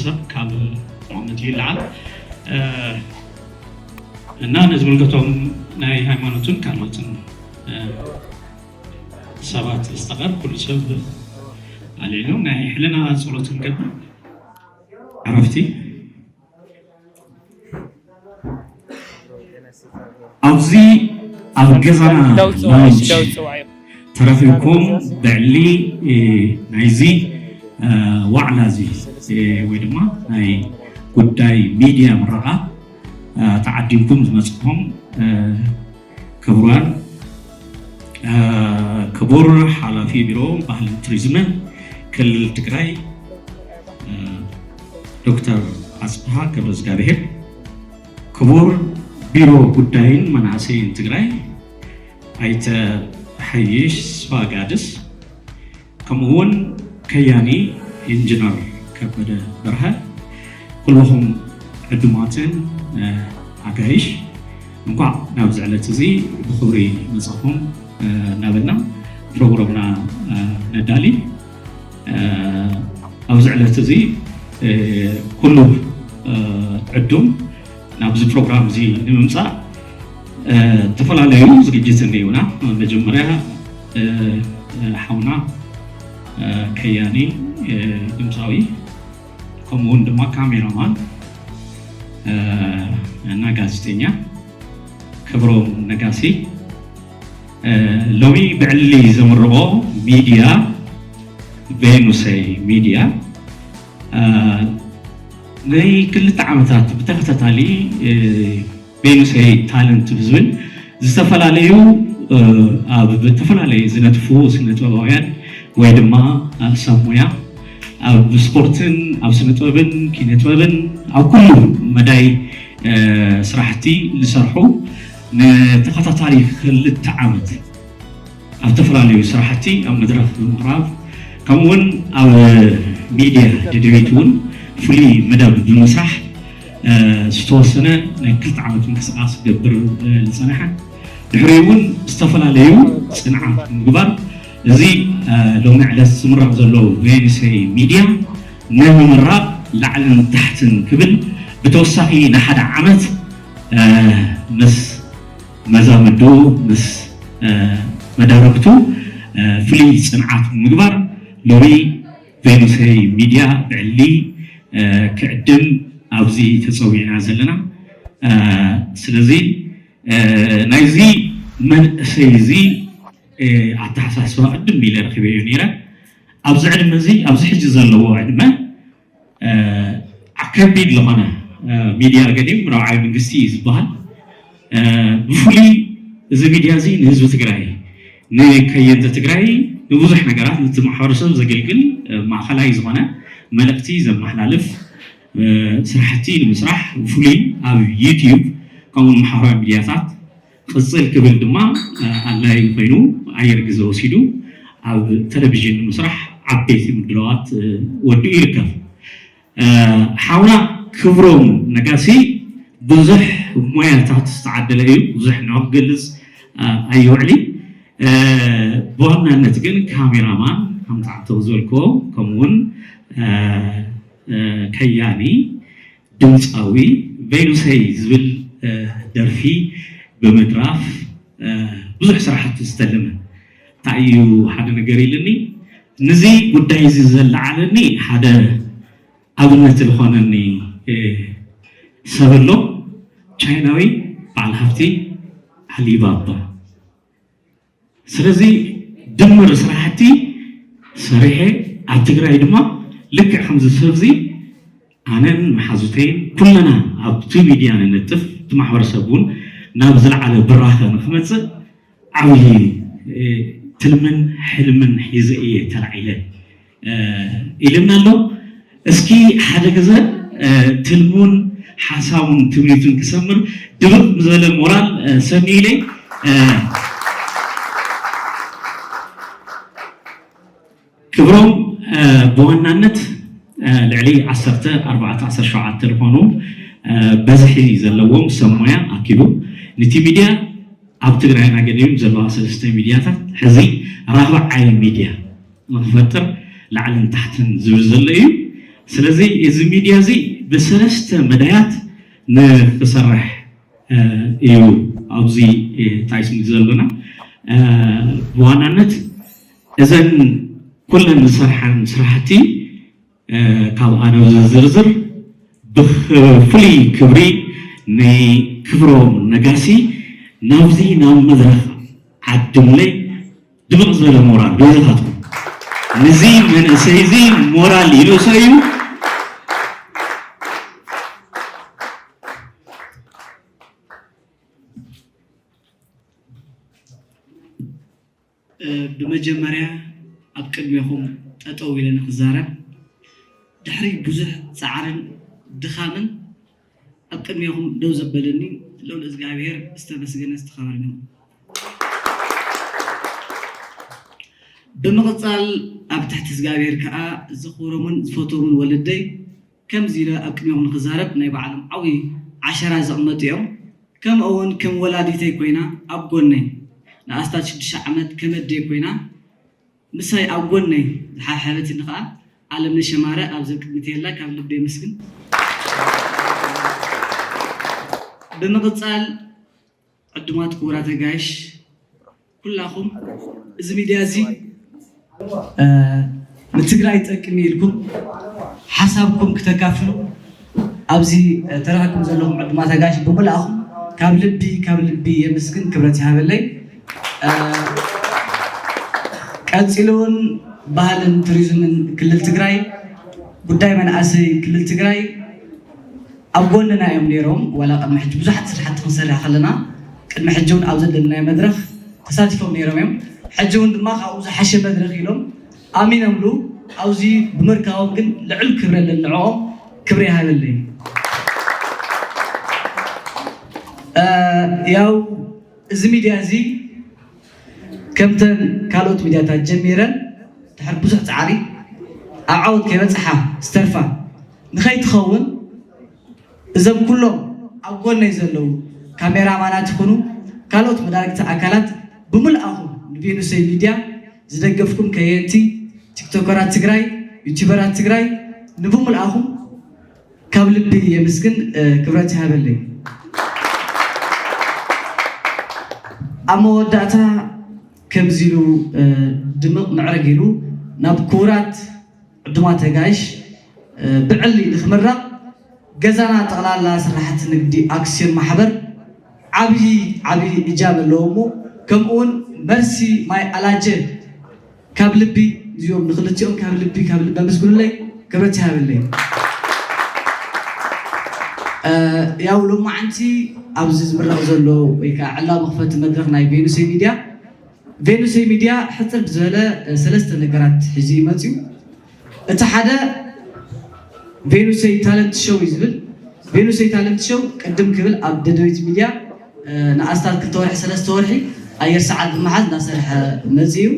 ሰብ ካብ መቐመጢ ይለዓል። እ፣ እና ንዝምልከቶም ናይ ሃይማኖትን ካልኦትን፣ እ፣ ሰባት ዝተቐር ኩሉ ሰብ ኣልዒሉ ናይ ሕልና ጸሎት ክንገብር ዕረፍቲ። ኣብዚ ኣብ ገዛና ላውንጅ ተረኺብኩም ብዕሊ፣ እ፣ ናይዚ፣ እ፣ ዋዕላ እዚ፣ እ፣ ወይ ድማ ናይ ጉዳይ ሚድያ ምረቓ፣ እ፣ ተዓዲምኩም ዝመጽኹም፣ እ፣ ክቡራን፣ እ፣ ክቡር ሓላፊ ቢሮ ባህልን ቱሪዝምን ክልል ትግራይ፣ እ፣ ዶክተር ኣጽብሃ ገብረዝጋብሄር፣ ክቡር ቢሮ ጉዳይን መናእሰይን ትግራይ ኣይተ ሓይሽ ስፋጋድስ፣ ከምኡ እውን ከያኒ ኢንጂነር ከበደ በርሀ፣ ኩልኹም ዕዱማትን፣ እ፣ ኣጋይሽ፣ እንኳዕ ናብዚ ዕለት እዚ ብኽብሪ መጻኹም፣ እ፣ እናበልና ፕሮግራምና፣ እ፣ ነዳሊ። እ፣ ኣብዚ ዕለት እዚ፣ እ፣ ኩሉ፣ እ፣ ዕዱም ናብዚ ፕሮግራም እዚ ንምምጻእ፣ እ፣ ዝተፈላለዩ ዝግጅት እኒኡና። መጀመርያ፣ እ፣ እ፣ ሓውና፣ እ፣ ከያኒ፣ እ፣ ድምፃዊ፣ ከምኡ እውን ድማ ካሜራማን፣ እ፣ እና ጋዜጠኛ ክብሮም ነጋሲ፣ እ፣ ሎሚ ብዕሊ ዘምርቖ ሚድያ ቬኑሰይ ሚድያ፣ እ፣ ናይ ክልተ ዓመታት ብተኸታታሊ፣ እ፣ ቬኑሰይ ታለንት ብዝብል ዝተፈላለዩ፣ እ፣ ኣብ ዝተፈላለየ ዝነጥፉ ስነ ጥበባውያን ወይ ድማ፣ እ፣ ሰብ ሞያ ኣብ ስፖርትን ኣብ ስነ ጥበብን ኪነ ጥበብን ኣብ ኩሉ መዳይ፣ እ፣ ስራሕቲ ዝሰርሑ ንተኸታታሊ ክልተ ዓመት ኣብ ዝተፈላለዩ ስራሕቲ ኣብ መድረኽ ብምቕራብ፣ ከምኡ እውን ኣብ ሚድያ ደደቢት እውን ፍሉይ መደብ ብምስራሕ፣ እ፣ ዝተወሰነ ናይ ክልተ ዓመት ምንቅስቃስ ክገብር፣ እ፣ ዝጸንሐ፣ ድሕሪኡ እውን ዝተፈላለዩ ጽንዓት ብምግባር፣ እዚ፣ እ፣ ሎሚ ዕለት ዝምረቕ ዘሎ ቬኒሰይ ሚድያ ንምምራቕ ላዕልን ታሕትን ክብል፣ ብተወሳኺ ንሓደ ዓመት፣ እ፣ ምስ መዛምዱ፣ ምስ፣ እ፣ መዳርግቱ፣ እ፣ ፍሉይ ጽንዓት ብምግባር፣ ሎሚ ቬኑሰይ ሚድያ ብዕሊ፣ እ፣ ክዕድም ኣብዚ ተጸዊዕና ዘለና። እ፣ ስለዚ፣ እ፣ ናይዚ መንእሰይ እዚ፣ እ፣ ኣተሓሳስባ ቅድም ኢለ ረኺበዮ ነይረ። ኣብዚ ዕድመ እዚ፣ ኣብዚ ሕጂ ዘለዎ ዕድመ፣ እ፣ ከቢድ ዝኾነ፣ እ፣ ሚድያ ገዲም ራብዓይ መንግስቲ እዩ ዝበሃል። እ፣ ብፍሉይ እዚ ሚድያ እዚ ንህዝቢ ትግራይ፣ ንከየንቲ ትግራይ፣ ንብዙሕ ነገራት፣ ነቲ ማሕበረሰብ ዘገልግል፣ እ፣ ማእኸላይ ዝኾነ መልእኽቲ ዘመሓላልፍ፣ እ፣ ስራሕቲ ንምስራሕ ብፍሉይ ኣብ ዩትዩብ ከምኡ ማሕበራዊ ሚድያታት ቅጽል ክብል ድማ፣ እ፣ ኣድላዪ ኮይኑ ኣየር ግዘ ወሲዱ ኣብ ቴሌቪዥን ንምስራሕ ዓበይቲ ምድላዋት፣ እ፣ ወዲኡ ይርከብ። እ፣ ሓውና ክብሮም ነጋሲ ብዙሕ ሞያታት ዝተዓደለ እዩ። ብዙሕ ንክገልጽ፣ እ፣ ኣይውዕሊ። እ፣ ብዋናነት ግን ካሜራማን ከምቲ ዓንተው ዝበልክዎ፣ ከምኡውን፣ እ፣ እ፣ ከያኒ ድምፃዊ ቬኑሰይ ዝብል፣ እ፣ ደርፊ ብምድራፍ፣ እ፣ ብዙሕ ስራሕቲ ዝተለመ እንታይ እዩ ሓደ ነገር ኢልኒ። ነዚ ጉዳይ እዚ ዘለዓለኒ ሓደ ኣብነት ዝኾነኒ፣ እ፣ ሰብ ኣሎ፣ ቻይናዊ በዓል ሃብቲ ኣሊባባ። ስለዚ ድምር ስራሕቲ ሰሪሐ ኣብ ትግራይ ድማ ልክዕ ከምዚ ሰብዚ ኣነን መሓዙተይን ኩለና ኣብቲ ሚድያ ንነጥፍ፣ እቲ ማሕበረሰብ እውን ናብ ዝለዓለ ብራኸ ንክመፅእ ዓብዪ፣ እ፣ ትልምን ሕልምን ሒዘ እየ ተላዒለ፣ እ፣ ኢልና ኣሎ። እስኪ ሓደ ግዘ፣ እ፣ ትልሙን ሓሳቡን ትምኒቱን ክሰምር ድብቕ ብዝበለ ሞራል፣ እ፣ ሰኒ ኢለይ፣ እ፣ ክብሮም፣ እ፣ ብዋናነት፣ እ፣ ልዕሊ ዓሰርተ ኣርባዕተ ዓሰርተ ሸውዓተ ዝኾኑ፣ እ፣ በዝሒ ዘለዎም ሰብ ሞያ ኣኪቡ ነቲ ሚድያ ኣብ ትግራይና ገዲም ዘለዋ ሰለስተ ሚድያታት ሕዚ ራብዓይ ሚድያ ንክፈጥር ላዕልን ታሕትን ዝብል ዘሎ እዩ። ስለዚ እዚ ሚድያ እዚ ብሰለስተ መዳያት ንክሰርሕ እዩ ኣብዚ ታይስሚ ዘሎና። ብዋናነት እዘን ኩለን ዝሰርሓን ስራሕቲ ካብ ኣነ ዝዝርዝር ብፍሉይ ክብሪ ንክብሮም ነጋሲ ናብዚ ናብ መድረኽ ዓድምለይ ድምቕ ዝበለ ሞራል በይዛታትኩም። ንዚ መንእሰይ እዚ ሞራል ይንእሶ እዩ። ብመጀመርያ ኣብ ቅድሜኹም ጠጠው ኢለ ንክዛረብ ድሕሪ ብዙሕ ፃዕርን ድኻምን ኣብ ቅድሜኹም ደው ዘበለኒ ልዑል እግዚኣብሔር ዝተመስገነ ዝተኸበረ ይኹን። ብምቕፃል ኣብ ትሕቲ እግዚኣብሔር ከዓ ዝኽብሮምን ዝፈትዎምን ወለደይ ከምዚ ኢለ ኣብ ቅድሜኹም ንክዛረብ ናይ ባዕሎም ዓብዪ ዓሸራ ዘቕመጡ እዮም። ከምኡ እውን ከም ወላዲተይ ኮይና ኣብ ጎነይ ንኣስታት ሽዱሽተ ዓመት ከም ኣደይ ኮይና ምሳይ ኣብ ጎነይ ዝሓብሐበትኒ ከዓ ኣለምነሽ ኣማረ ኣብዚ ኣብ ቅድሚተይ ኣላ። ካብ ልቢ የመስግን። ብምቕፃል ዕዱማት ክቡራት ኣጋይሽ ኩላኹም እዚ ሚድያ እዚ ንትግራይ ይጠቅም እዩ ኢልኩም ሓሳብኩም ክተካፍሉ ኣብዚ ተረኺብኩም ዘለኹም ዕዱማት ኣጋይሽ ብምልኣኹም ካብ ልቢ ካብ ልቢ የመስግን፣ ክብረት ይሃበለይ። ቀፂሉ እውን ባህልን ቱሪዝምን ክልል ትግራይ፣ ጉዳይ መናእሰይ ክልል ትግራይ ኣብ ጎንና እዮም ነይሮም። ዋላ ቅድሚ ሕጂ ብዙሓት ስራሕቲ ክንሰርሕ ከለና ቅድሚ ሕጂ እውን ኣብ ዘለናዮ መድረኽ ተሳቲፎም ነይሮም እዮም። ሕጂ እውን ድማ ካብኡ ዝሓሸ መድረኽ ኢሎም ኣሚኖምሉ ኣብዚ ብምርካቦም ግን ልዑል ክብሪ ኣለኒ። ንዕኦም ክብሪ ይሃበለይ። ያው እዚ ሚድያ እዚ ከምተን ካልኦት ሚድያታት ጀሚረን ድሕሪ ብዙሕ ፃዕሪ ኣብ ዓወት ከይበፅሓ ዝተርፋ ንኸይትኸውን እዞም ኩሎም ኣብ ጎነይ ዘለዉ ካሜራማናት ይኹኑ ካልኦት መዳርግቲ ኣካላት ብምልኣኹም ንቬኑሰይ ሚድያ ዝደገፍኩም ከየንቲ ቲክቶከራት ትግራይ፣ ዩቲዩበራት ትግራይ ንብምልኣኹም ካብ ልቢ የምስግን፣ ክብረት ይሃበለይ። ኣብ መወዳእታ ከምዚ ኢሉ ድምቕ ምዕርግ ኢሉ ናብ ክቡራት ዕዱማት ኣጋይሽ ብዕሊ ንክምረቕ ገዛና ጠቕላላ ስራሕቲ ንግዲ ኣክስዮን ማሕበር ዓብዪ ዓብዪ እጃም ኣለዎ እሞ ከምኡ እውን መርሲ ማይ ኣላጀ ካብ ልቢ እዚኦም ንክልቲኦም ካብ ልቢ ካብ ልቢ ኣመስግኑለይ፣ ክብረት ይሃበለይ። ያው ሎማዓንቲ ኣብዚ ዝምረቕ ዘሎ ወይ ከዓ ዕላዊ መኽፈቲ መድረኽ ናይ ቬኑሰይ ሚድያ ቬኑሰይ ሚድያ ሕፅር ብዝበለ ሰለስተ ነገራት ሒዙ እዩ መፅዩ። እቲ ሓደ ቬኑሰይ ታለንት ሾው እዩ ዝብል። ቬኑሰይ ታለንት ሾው ቅድም ክብል ኣብ ደደቢት ሚድያ ንኣስታት ክልተ ወርሒ ሰለስተ ወርሒ ኣየር ሰዓት ብምሓዝ እናሰርሐ መፂኡ እዩ።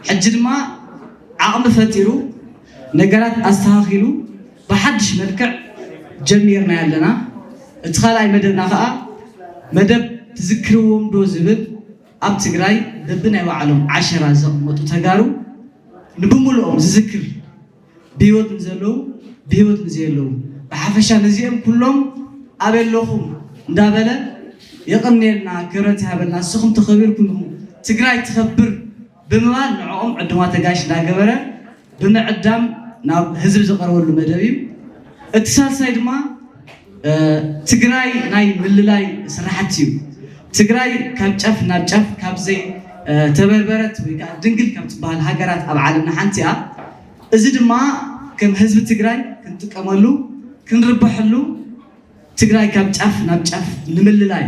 ሕጂ ድማ ዓቕሚ ፈጢሩ ነገራት ኣስተኻኺሉ ብሓድሽ መልክዕ ጀሚርና ኣለና። እቲ ካልኣይ መደብና ከዓ መደብ ትዝክርዎም ዶ ዝብል ኣብ ትግራይ በብናይ ባዕሎም ዓሸራ ዘቕመጡ ተጋሩ ንብምልኦም ዝዝክር ብህይወት ንዘለዉ ብህይወት ንዘየለዉ ብሓፈሻ ነዚኦም ኩሎም ኣበይ ኣለኹም እንዳበለ የቐንየልና፣ ክብረት ይሃበልና፣ ንስኹም ተኸቢርኩም ኢኹም ትግራይ ትኸብር ብምባል ንዕኦም ዕዱማት ኣጋይሽ እንዳገበረ ብምዕዳም ናብ ህዝቢ ዝቐርበሉ መደብ እዩ። እቲ ሳልሳይ ድማ ትግራይ ናይ ምልላይ ስራሕቲ እዩ። ትግራይ ካብ ጫፍ ናብ ጫፍ ካብ ዘይተበርበረት ወይ ከዓ ድንግል ካብ ትበሃል ሃገራት ኣብ ዓለምና ሓንቲ እያ። እዚ ድማ ከም ህዝቢ ትግራይ ክንጥቀመሉ ክንርበሐሉ ትግራይ ካብ ጫፍ ናብ ጫፍ ንምልላይ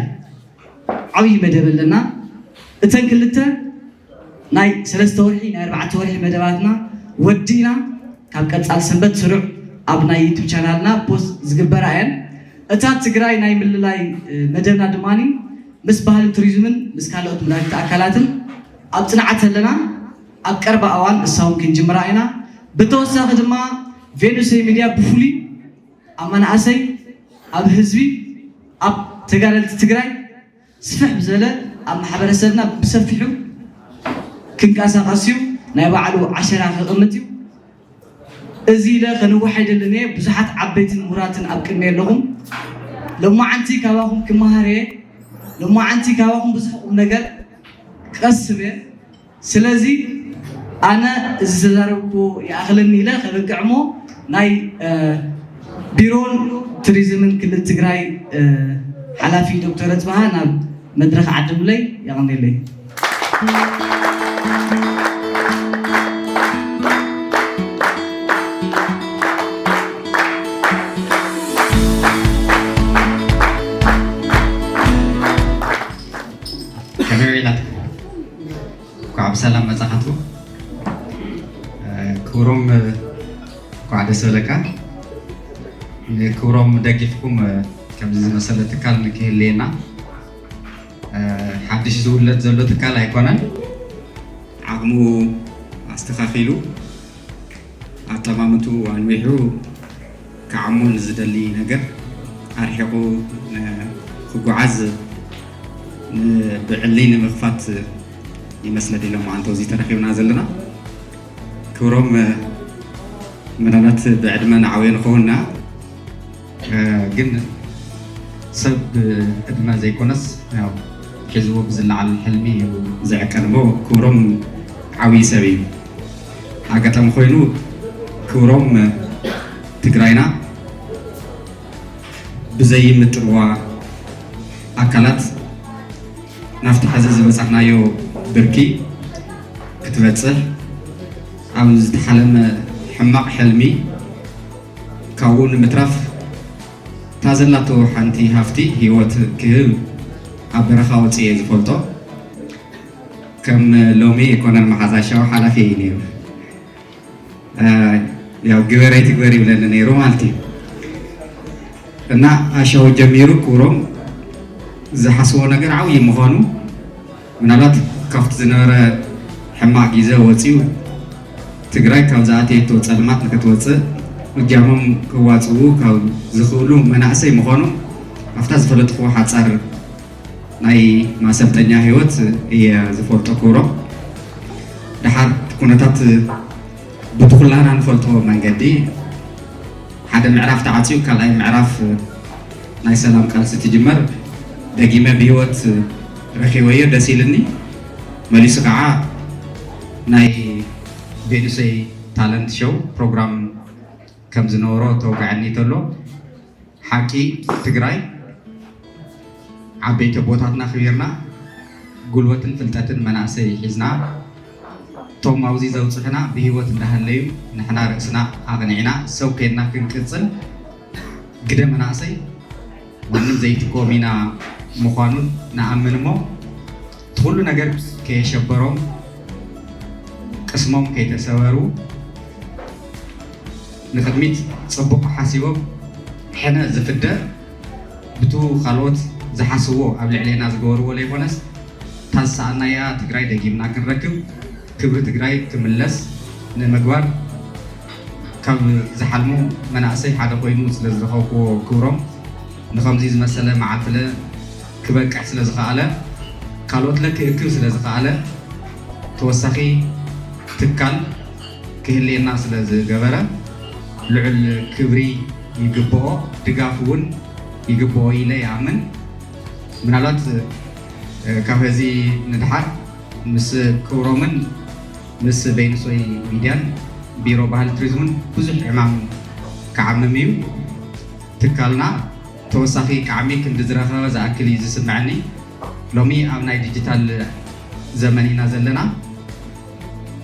ዓብዪ መደብ ኣለና። እተን ክልተ ናይ ሰለስተ ወርሒ ናይ ኣርባዕተ ወርሒ መደባትና ወዲእና ካብ ቀፃል ሰንበት ስሩዕ ኣብ ናይ ዩቱብ ቻናልና ፖስት ዝግበራ እየን። እታ ትግራይ ናይ ምልላይ መደብና ድማ ምስ ባህልን ቱሪዝምን ምስ ካልኦት መዳርግቲ ኣካላትን ኣብ ፅንዓት ኣለና። ኣብ ቀረባ እዋን እሳ እውን ክንጅምራ ኢና። ብተወሳኺ ድማ ቬኑሰይ ሚድያ ብፍሉይ ኣብ መናእሰይ፣ ኣብ ህዝቢ፣ ኣብ ተጋደልቲ ትግራይ ስፍሕ ብዘለ ኣብ ማሕበረሰብና ብሰፊሑ ክንቀሳቐስ እዩ። ናይ ባዕሉ ዓሸራ ከቐምጥ እዩ። እዚ ኢለ ከንውሕ ኣይደልን እየ። ብዙሓት ዓበይትን ምሁራትን ኣብ ቅድሚ ኣለኹም። ሎማዓንቲ ካባኹም ክመሃር እየ። ሎማዓንቲ ካባኹም ብዙሕ ቁም ነገር ክቐስም እየ። ስለዚ ኣነ እዚ ዝተዛረብኩ ይኣኽለኒ ኢለ ከብቅዕ እሞ ናይ ቢሮን ቱሪዝምን ክልል ትግራይ ሓላፊ ዶክተር ኣፅበሃ ናብ መድረኽ ዓድምለይ። የቐንየለይ። ከመይ ውዒላትኩም? እንኳዕ ብሰላም መጻኻትኩም። ክብሮም እንኳዕ ደስ በለካ። ንክብሮም ደጊፍኩም ከምዚ ዝመሰለ ትካል ንክህልየና ሓድሽ ዝውለድ ዘሎ ትካል ኣይኮነን። ዓቕሙ ኣስተኻኺሉ ኣጠማምትኡ ኣንዊሑ ክዓሙ ንዝደሊ ነገር ኣርሒቑ ክጓዓዝ ብዕሊ ንምኽፋት ይመስለኒ ኢሎም ኣንተ እዚ ተረኺብና ዘለና። ክብሮም ምናልባት ብዕድመ ንዓብዮ ንኸውንና ግን ሰብ ዕድመ ዘይኮነስ ያው ሒዝዎ ብዝለዓል ሕልሚ እዩ ዝዕቀን እሞ ክብሮም ዓብዪ ሰብ እዩ። ኣጋጣሚ ኮይኑ ክብሮም ትግራይና ብዘይምጥንዋ ኣካላት ናብቲ ሐዚ ዝበፃሕናዮ ብርኪ ክትበፅሕ ኣብ ዝተሓለመ ሕማቕ ሕልሚ ካብኡ ንምትራፍ እታ ዘላቶ ሓንቲ ሃፍቲ ህይወት ክህብ ኣብ በረኻ ወፂኤ ዝፈልጦ ከም ሎሚ ኣይኮነን መሓዛ ሻው ሓላፊ እዩ ነይሩ። ያው ግበረይ ትግበር ይብለኒ ነይሩ ማለት እዩ። እና ኣሻው ጀሚሩ ክብሮም ዝሓስቦ ነገር ዓብዪ ምዃኑ ምናልባት ካብቲ ዝነበረ ሕማቕ ግዜ ወፂኡ ትግራይ ካብ ዝኣተየቶ ፀልማት ንክትወፅእ እጃሞም ክዋፅኡ ካብ ዝኽእሉ መናእሰይ ምዃኑ ኣብታ ዝፈለጥኩዎ ሓፃር ናይ ማሰልጠኛ ህይወት እየ ዝፈልጦ ክብሮም። ደሓር ኩነታት ብቲ ኩላህና ንፈልጦ መንገዲ ሓደ ምዕራፍ ተዓፅዩ ካልኣይ ምዕራፍ ናይ ሰላም ቃልሲ ትጅመር ደጊመ ብህይወት ረኺበዮ ደስ ኢልኒ። መሊሱ ከዓ ናይ ቬኑሰይ ታለንት ሾው ፕሮግራም ከም ዝነበሮ ተወግዐኒ ተሎ ሓቂ ትግራይ ዓበይቲ ኣቦታትና ኣኽቢርና ጉልበትን ፍልጠትን መናእሰይ ሒዝና እቶም ኣብዚ ዘብፅሑና ብህይወት እንዳሃለዩ ንሕና ርእስና ኣቕኒዕና ሰብ ኮይንና ክንቅፅል ግደ መናእሰይ ማንም ዘይትክኦ ሚና ምዃኑን ንኣምን እሞ እቲ ኩሉ ነገር ከየሸበሮም ቅስሞም ከይተሰበሩ ንቕድሚት ፅቡቕ ሓሲቦም ሕነ ዝፍደ ብቱ ካልኦት ዝሓስዎ ኣብ ልዕሌና ዝገበርዎ ለይኮነስ እታ ዝሰኣናያ ትግራይ ደጊምና ክንረክብ ክብሪ ትግራይ ክምለስ ንምግባር ካብ ዝሓልሙ መናእሰይ ሓደ ኮይኑ ስለ ዝረኸብክዎ ክብሮም ንኸምዚ ዝመሰለ መዓልትለ ክበቅዕ ስለ ዝኸኣለ ካልኦትለ ክእክብ ስለ ዝኸኣለ ተወሳኺ ትካል ክህልየና ስለ ዝገበረ ልዑል ክብሪ ይግብኦ፣ ድጋፍ እውን ይግብኦ ኢለ ይኣምን። ምናልባት ካብ ሕዚ ንድሓር ምስ ክብሮምን ምስ በይንሶይ ሚድያን ቢሮ ባህል ቱሪዝምን ብዙሕ ዕማም ክዓምም እዩ። ትካልና ተወሳኺ ቃዕሚ ክንዲ ዝረኸበ ዝኣክል እዩ ዝስምዐኒ። ሎሚ ኣብ ናይ ዲጂታል ዘመን ኢና ዘለና።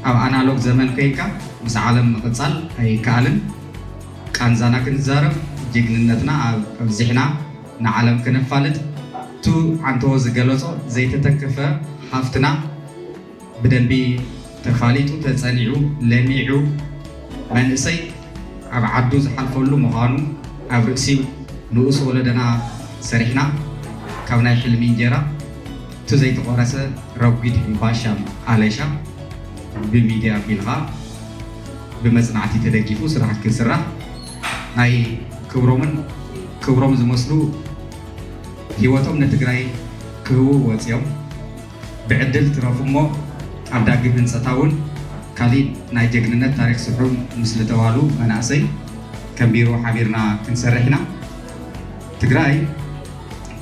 ኣብ ኣናሎግ ዘመን ኮይንካ ምስ ዓለም ምቕጻል ኣይከኣልን። ቃንዛና ክንዛረብ፣ ጅግንነትና ኣብዚሕና ንዓለም ከነፋልጥ፣ እቱ ዓንተዎ ዝገለጾ ዘይተተከፈ ሃፍትና ብደንቢ ተፋሊጡ ተጸኒዑ ለሚዑ መንእሰይ ኣብ ዓዱ ዝሓልፈሉ ምዃኑ ኣብ ርእሲ ንኡስ ወለደና ሰሪሕና ካብ ናይ ሕልሚ እንጀራ እቱ ዘይተቖረሰ ረጒድ ሕምባሻ ኣለሻ ብሚድያ ኣቢልኻ ብመጽናዕቲ ተደጊፉ ስራሕ ክስራሕ ናይ ክብሮምን ክብሮም ዝመስሉ ህይወቶም ንትግራይ ክህቡ ወፂኦም ብዕድል ትረፉ እሞ ኣብ ዳግም ህንፀታ እውን ካሊእ ናይ ጀግንነት ታሪክ ስሑብ ምስ ዝተባህሉ መናእሰይ ከም ቢሮ ሓቢርና ክንሰርሕ ኢና። ትግራይ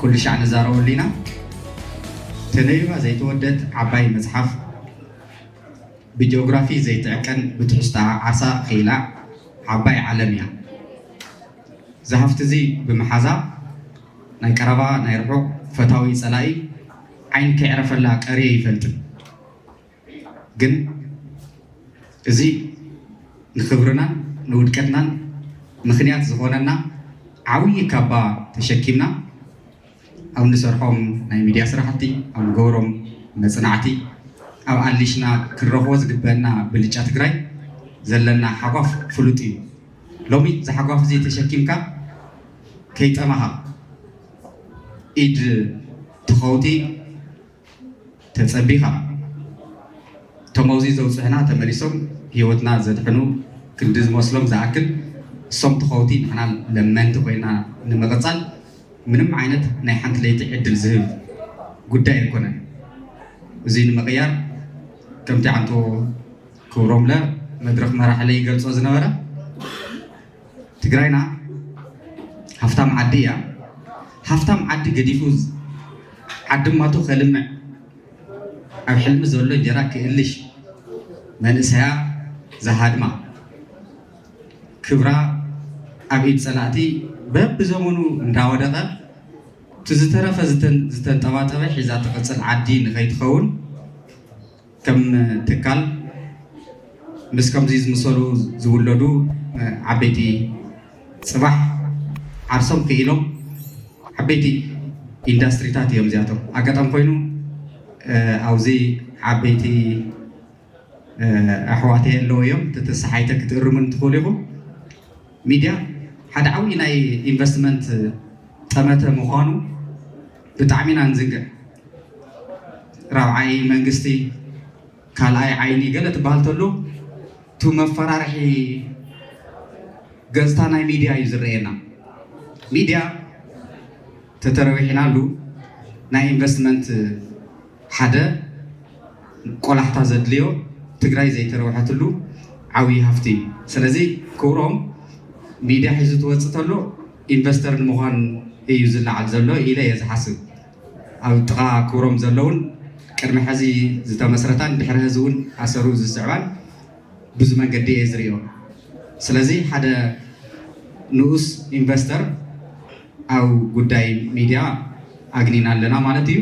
ኩሉ ሻዕ ንዛረበሉ ኢና። ተነቢባ ዘይተወደት ዓባይ መፅሓፍ፣ ብጂኦግራፊ ዘይትዕቀን ብትሕዝቶኣ ዓሳ ክኢላ ዓባይ ዓለም እያ። እዚ ሃፍቲ እዚ ብምሓዛ ናይ ቀረባ ናይ ርሑቕ ፈታዊ ፀላኢ ዓይን ከይዕረፈላ ቀርየ ይፈልጥን። ግን እዚ ንኽብርናን ንውድቀትናን ምኽንያት ዝኾነና ዓብዪ ካባ ተሸኪምና ኣብ ንሰርሖም ናይ ሚድያ ስራሕቲ፣ ኣብ ንገብሮም መፅናዕቲ፣ ኣብ ኣሊሽና ክንረኽቦ ዝግበአና ብልጫ ትግራይ ዘለና ሓጓፍ ፍሉጥ እዩ። ሎሚ እዚ ሓጓፍ እዚ ተሸኪምካ ከይጠማኻ ኢድ ትኸውቲ ተጸቢኻ እቶም ኣብዚ ዘውፅሑና ተመሊሶም ህይወትና ዘድሕኑ ክንዲ ዝመስሎም ዝኣክል እሶም ትኸውቲ ንሕና ለመንቲ ኮይና ንምቕጻል ምንም ዓይነት ናይ ሓንቲ ለይቲ ዕድል ዝህብ ጉዳይ ኣይኮነን። እዚ ንምቕያር ከምቲ ዓንቶ ክብሮምለ መድረኽ መራሕለ ይገልጾ ዝነበረ ትግራይና ሃፍታም ዓዲ እያ። ሃፍታም ዓዲ ገዲፉ ዓዲ ማቱ ከልምዕ ኣብ ሕልሚ ዘሎ እንጀራ ክእልሽ መንእሰያ ዝሃድማ ክብራ ኣብ ኢድ ፀላእቲ በብዘመኑ እንዳወደቐ እቲ ዝተረፈ ዝተን- ዝተንጠባጠበ ሒዛ ትቕፅል ዓዲ ንኸይትኸውን ከም ትካል ምስ ከምዚ ዝምሰሉ ዝውለዱ ዓበይቲ ፅባሕ ዓርሶም ክኢሎም ዓበይቲ ኢንዳስትሪታት እዮም እዚኣቶም። ኣጋጣሚ ኮይኑ ኣብዚ ዓበይቲ ኣሕዋተይ ኣለዉ እዮም። ተተሰሓይተ ክትእርሙን ትኽእሉ ኢኹም። ሚድያ ሓደ ዓብዪ ናይ ኢንቨስትመንት ጠመተ ምዃኑ ብጣዕሚ ኢና ንዝንግዕ። ራብዓይ መንግስቲ ካልኣይ ዓይኒ ገለ ትበሃል ተሎ፣ እቲ መፈራርሒ ገጽታ ናይ ሚድያ እዩ ዝረኣየና። ሚድያ ተተረዊሕናሉ ናይ ኢንቨስትመንት ሓደ ቆላሕታ ዘድልዮ ትግራይ ዘይተረውሐትሉ ዓብዪ ሃፍቲ እዩ። ስለዚ ክብሮም ሚድያ ሒዙ ትወፅእ ተሎ ኢንቨስተር ንምዃን እዩ ዝለዓል ዘሎ ኢለ እየ ዝሓስብ። ኣብ ጥቓ ክብሮም ዘለውን ቅድሚ ሕዚ ዝተመስረታን ድሕሪ ሕዚ እውን ኣሰሩ ዝስዕባን ብዙ መንገዲ እየ ዝሪኦ። ስለዚ ሓደ ንኡስ ኢንቨስተር ኣብ ጉዳይ ሚድያ ኣግኒና ኣለና ማለት እዩ።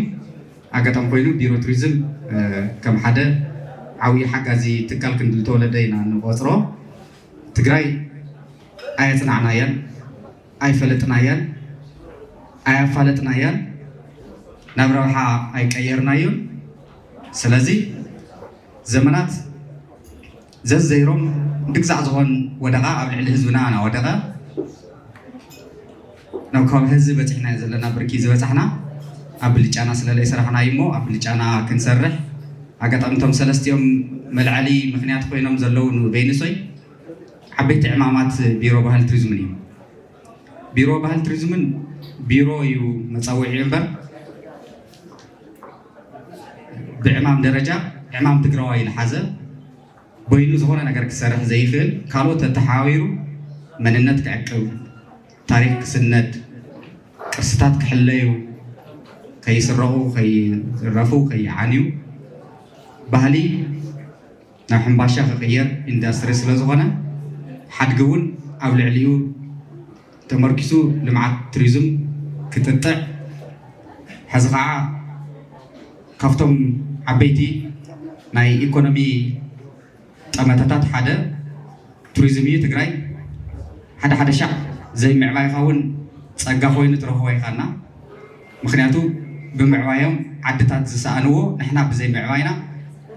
ኣጋጣሚ ኮይኑ ቢሮ ቱሪዝም ከም ሓደ ዓብዪ ሓጋዚ ትካል ክንዲ ዝተወለደ ኢና ንቆፅሮ። ትግራይ ኣየፅናዕናያን ኣይፈለጥናያን ኣያፋለጥናያን ናብ ረብሓ ኣይቀየርናዮን። ስለዚ ዘመናት ዘዘይሮም ድግዛዕ ዝኾን ወደቓ ኣብ ልዕሊ ህዝብና እናወደቐ ናብ ካብ ህዝቢ በፂሕና ዘለና ብርኪ ዝበፃሕና ኣብ ብልጫና ስለለይ ስራሕና እዩ እሞ ኣብ ብልጫና ክንሰርሕ ኣጋጣሚ እቶም ሰለስቲኦም መልዓሊ ምክንያት ኮይኖም ዘለዉ ንቬኒሶይ ዓበይቲ ዕማማት ቢሮ ባህል ቱሪዝምን እዩ። ቢሮ ባህል ቱሪዝምን ቢሮ እዩ መፀውዒ እምበር ብዕማም ደረጃ ዕማም ትግራዋይ ዝሓዘ በይኑ ዝኾነ ነገር ክሰርሕ ዘይኽእል ካልኦት ተተሓባቢሩ መንነት ክዕቅብ ታሪክ ክስነድ ቅርስታት ክሕለዩ ከይስረቑ ከይዝረፉ ከይዓንዩ ባህሊ ናብ ሕምባሻ ክቕየር ኢንዳስትሪ ስለዝኾነ ሓድጊ እውን ኣብ ልዕሊኡ ተመርኪሱ ልምዓት ቱሪዝም ክጥጥዕ ሕዚ ከዓ ካብቶም ዓበይቲ ናይ ኢኮኖሚ ጠመተታት ሓደ ቱሪዝም እዩ። ትግራይ ሓደ ሓደ ሻዕ ዘይምዕባይካ እውን ፀጋ ኮይኑ ትረኽቦ ኢኻና። ምክንያቱ ብምዕባዮም ዓድታት ዝሰኣንዎ ንሕና ብዘይምዕባይና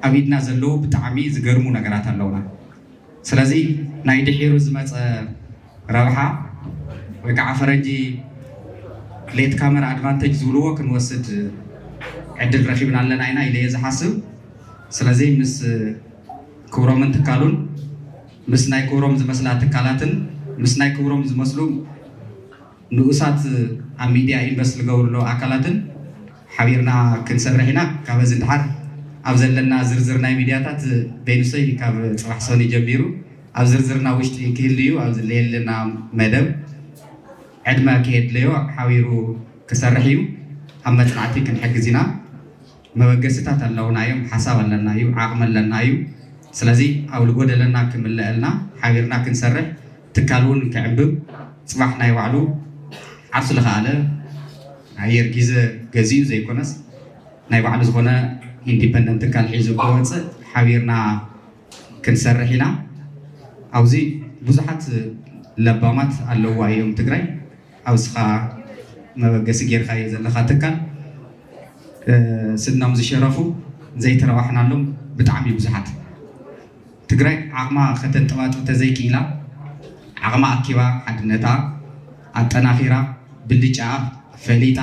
ኣብ ኢድና ዘለዉ ብጣዕሚ ዝገርሙ ነገራት ኣለውና። ስለዚ ናይ ድሒሩ ዝመፀ ረብሓ ወይ ከዓ ፈረንጂ ሌት ካመር ኣድቫንቴጅ ዝብልዎ ክንወስድ ዕድል ረኪብና ኣለና ኢና ኢለ እየ ዝሓስብ። ስለዚ ምስ ክብሮምን ትካሉን ምስ ናይ ክብሮም ዝመስላ ትካላትን ምስ ናይ ክብሮም ዝመስሉ ንኡሳት ኣብ ሚድያ ኢንቨስት ዝገብሩ ኣለዉ ኣካላትን ሓቢርና ክንሰርሕ ኢና። ካብ እዚ ድሓር ኣብ ዘለና ዝርዝር ናይ ሚድያታት፣ ቬኑሰይ ካብ ፅባሕ ሰኒ ጀሚሩ ኣብ ዝርዝርና ውሽጢ ክህሉ እዩ። ኣብ ዝለየልና መደብ ዕድመ ከየድለዮ ሓቢሩ ክሰርሕ እዩ። ኣብ መፅናዕቲ ክንሕግዝ ኢና። መበገስታት ኣለውና እዮም፣ ሓሳብ ኣለና እዩ፣ ዓቕሚ ኣለና እዩ። ስለዚ ኣብ ዝጎደለና ክምለአልና፣ ሓቢርና ክንሰርሕ፣ ትካል እውን ክዕምብብ፣ ፅባሕ ናይ ባዕሉ ዓርሱ ዝኸኣለ ኣየር ጊዘ ገዚኡ ዘይኮነስ ናይ ባዕሉ ዝኾነ ኢንዲፐንደንት ትካል ሒዙ ክወፅእ ሓቢርና ክንሰርሕ ኢና። ኣብዚ ብዙሓት ለባማት ኣለውዋ እዮም ትግራይ። ኣብዚ ኸዓ መበገሲ ጌርካዮ ዘለኻ ትካል፣ እ፣ ስኖም ዝሸረፉ ዘይተረባሕናሎም ብጣዕሚ ብዙሓት። ትግራይ ዓቕማ ከተንጠባጥብ ተዘይክኢላ፣ ዓቕማ ኣኪባ፣ ሓድነታ ኣጠናኺራ፣ ብልጫኣ ፈሊጣ፣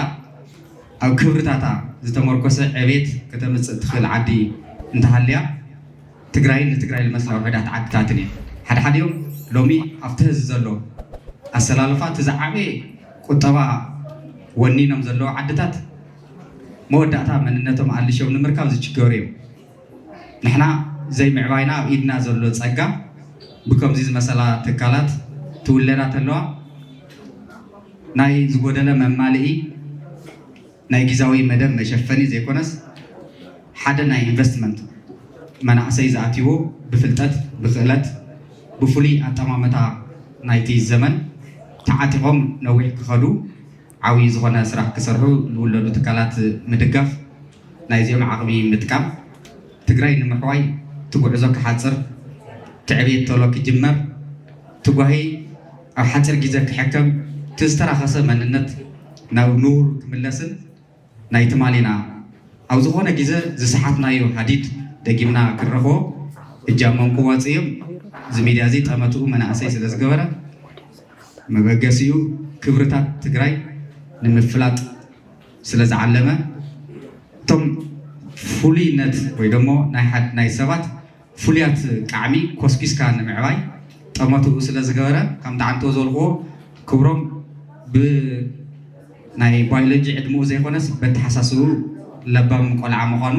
ኣብ ክብርታታ ዝተመርኮሰ ዕቤት ከተምፅእ ትኽእል ዓዲ እንተሃልያ፣ ትግራይን ንትግራይ ዝመስላ ውሑዳት ዓድታትን እየን። ሓድሓዲኦም ሎሚ ኣብቲ ህዚ ዘሎ ኣሰላልፋ እቲ ዝዓበየ ቁጠባ ወኒኖም ዘለዉ ዓድታት መወዳእታ መንነቶም ኣልሾም ንምርካብ ዝችገሩ እዮም። ንሕና ዘይምዕባይና ኣብ ኢድና ዘሎ ጸጋ ብከምዚ ዝመሰላ ትካላት ትውለዳ ተለዋ ናይ ዝጎደለ መማልኢ ናይ ግዛዊ መደብ መሸፈኒ ዘይኮነስ ሓደ ናይ ኢንቨስትመንት መናእሰይ ዝኣትይዎ ብፍልጠት፣ ብክእለት፣ ብፍሉይ ኣጠማመታ ናይቲ ዘመን ተዓጢቖም ነዊሕ ክኸዱ ዓብዪ ዝኾነ ስራሕ ክሰርሑ ዝውለዱ ትካላት ምድጋፍ፣ ናይዚኦም ዓቕሚ ምጥቃም፣ ትግራይ ንምሕዋይ እቲ ጉዕዞ ክሓፅር፣ እቲ ዕብየት ቶሎ ክጅመር፣ እቲ ጓሂ ኣብ ሓፂር ግዜ ክሕከም፣ እቲ ዝተራኸሰ መንነት ናብ ንቡር ክምለስን ናይ ትማሊና ኣብ ዝኾነ ግዜ ዝሰሓትናዮ ሃዲድ ደጊምና ክንረኽቦ እጃሞም ክዋፅኡ እዮም። እዚ ሚድያ እዚ ጠመትኡ መናእሰይ ስለ ዝገበረ መበገሲኡ ክብርታት ትግራይ ንምፍላጥ ስለ ዝዓለመ እቶም ፍሉይነት ወይ ደሞ ናይ ሓድ ናይ ሰባት ፍሉያት ቃዕሚ ኮስኪስካ ንምዕባይ ጠመትኡ ስለ ዝገበረ ከምቲ ዓንቶ ዘልክዎ ክብሮም ብናይ ባዮሎጂ ዕድምኡ ዘይኮነስ በተሓሳስቡ ለባም ቆልዓ ምዃኑ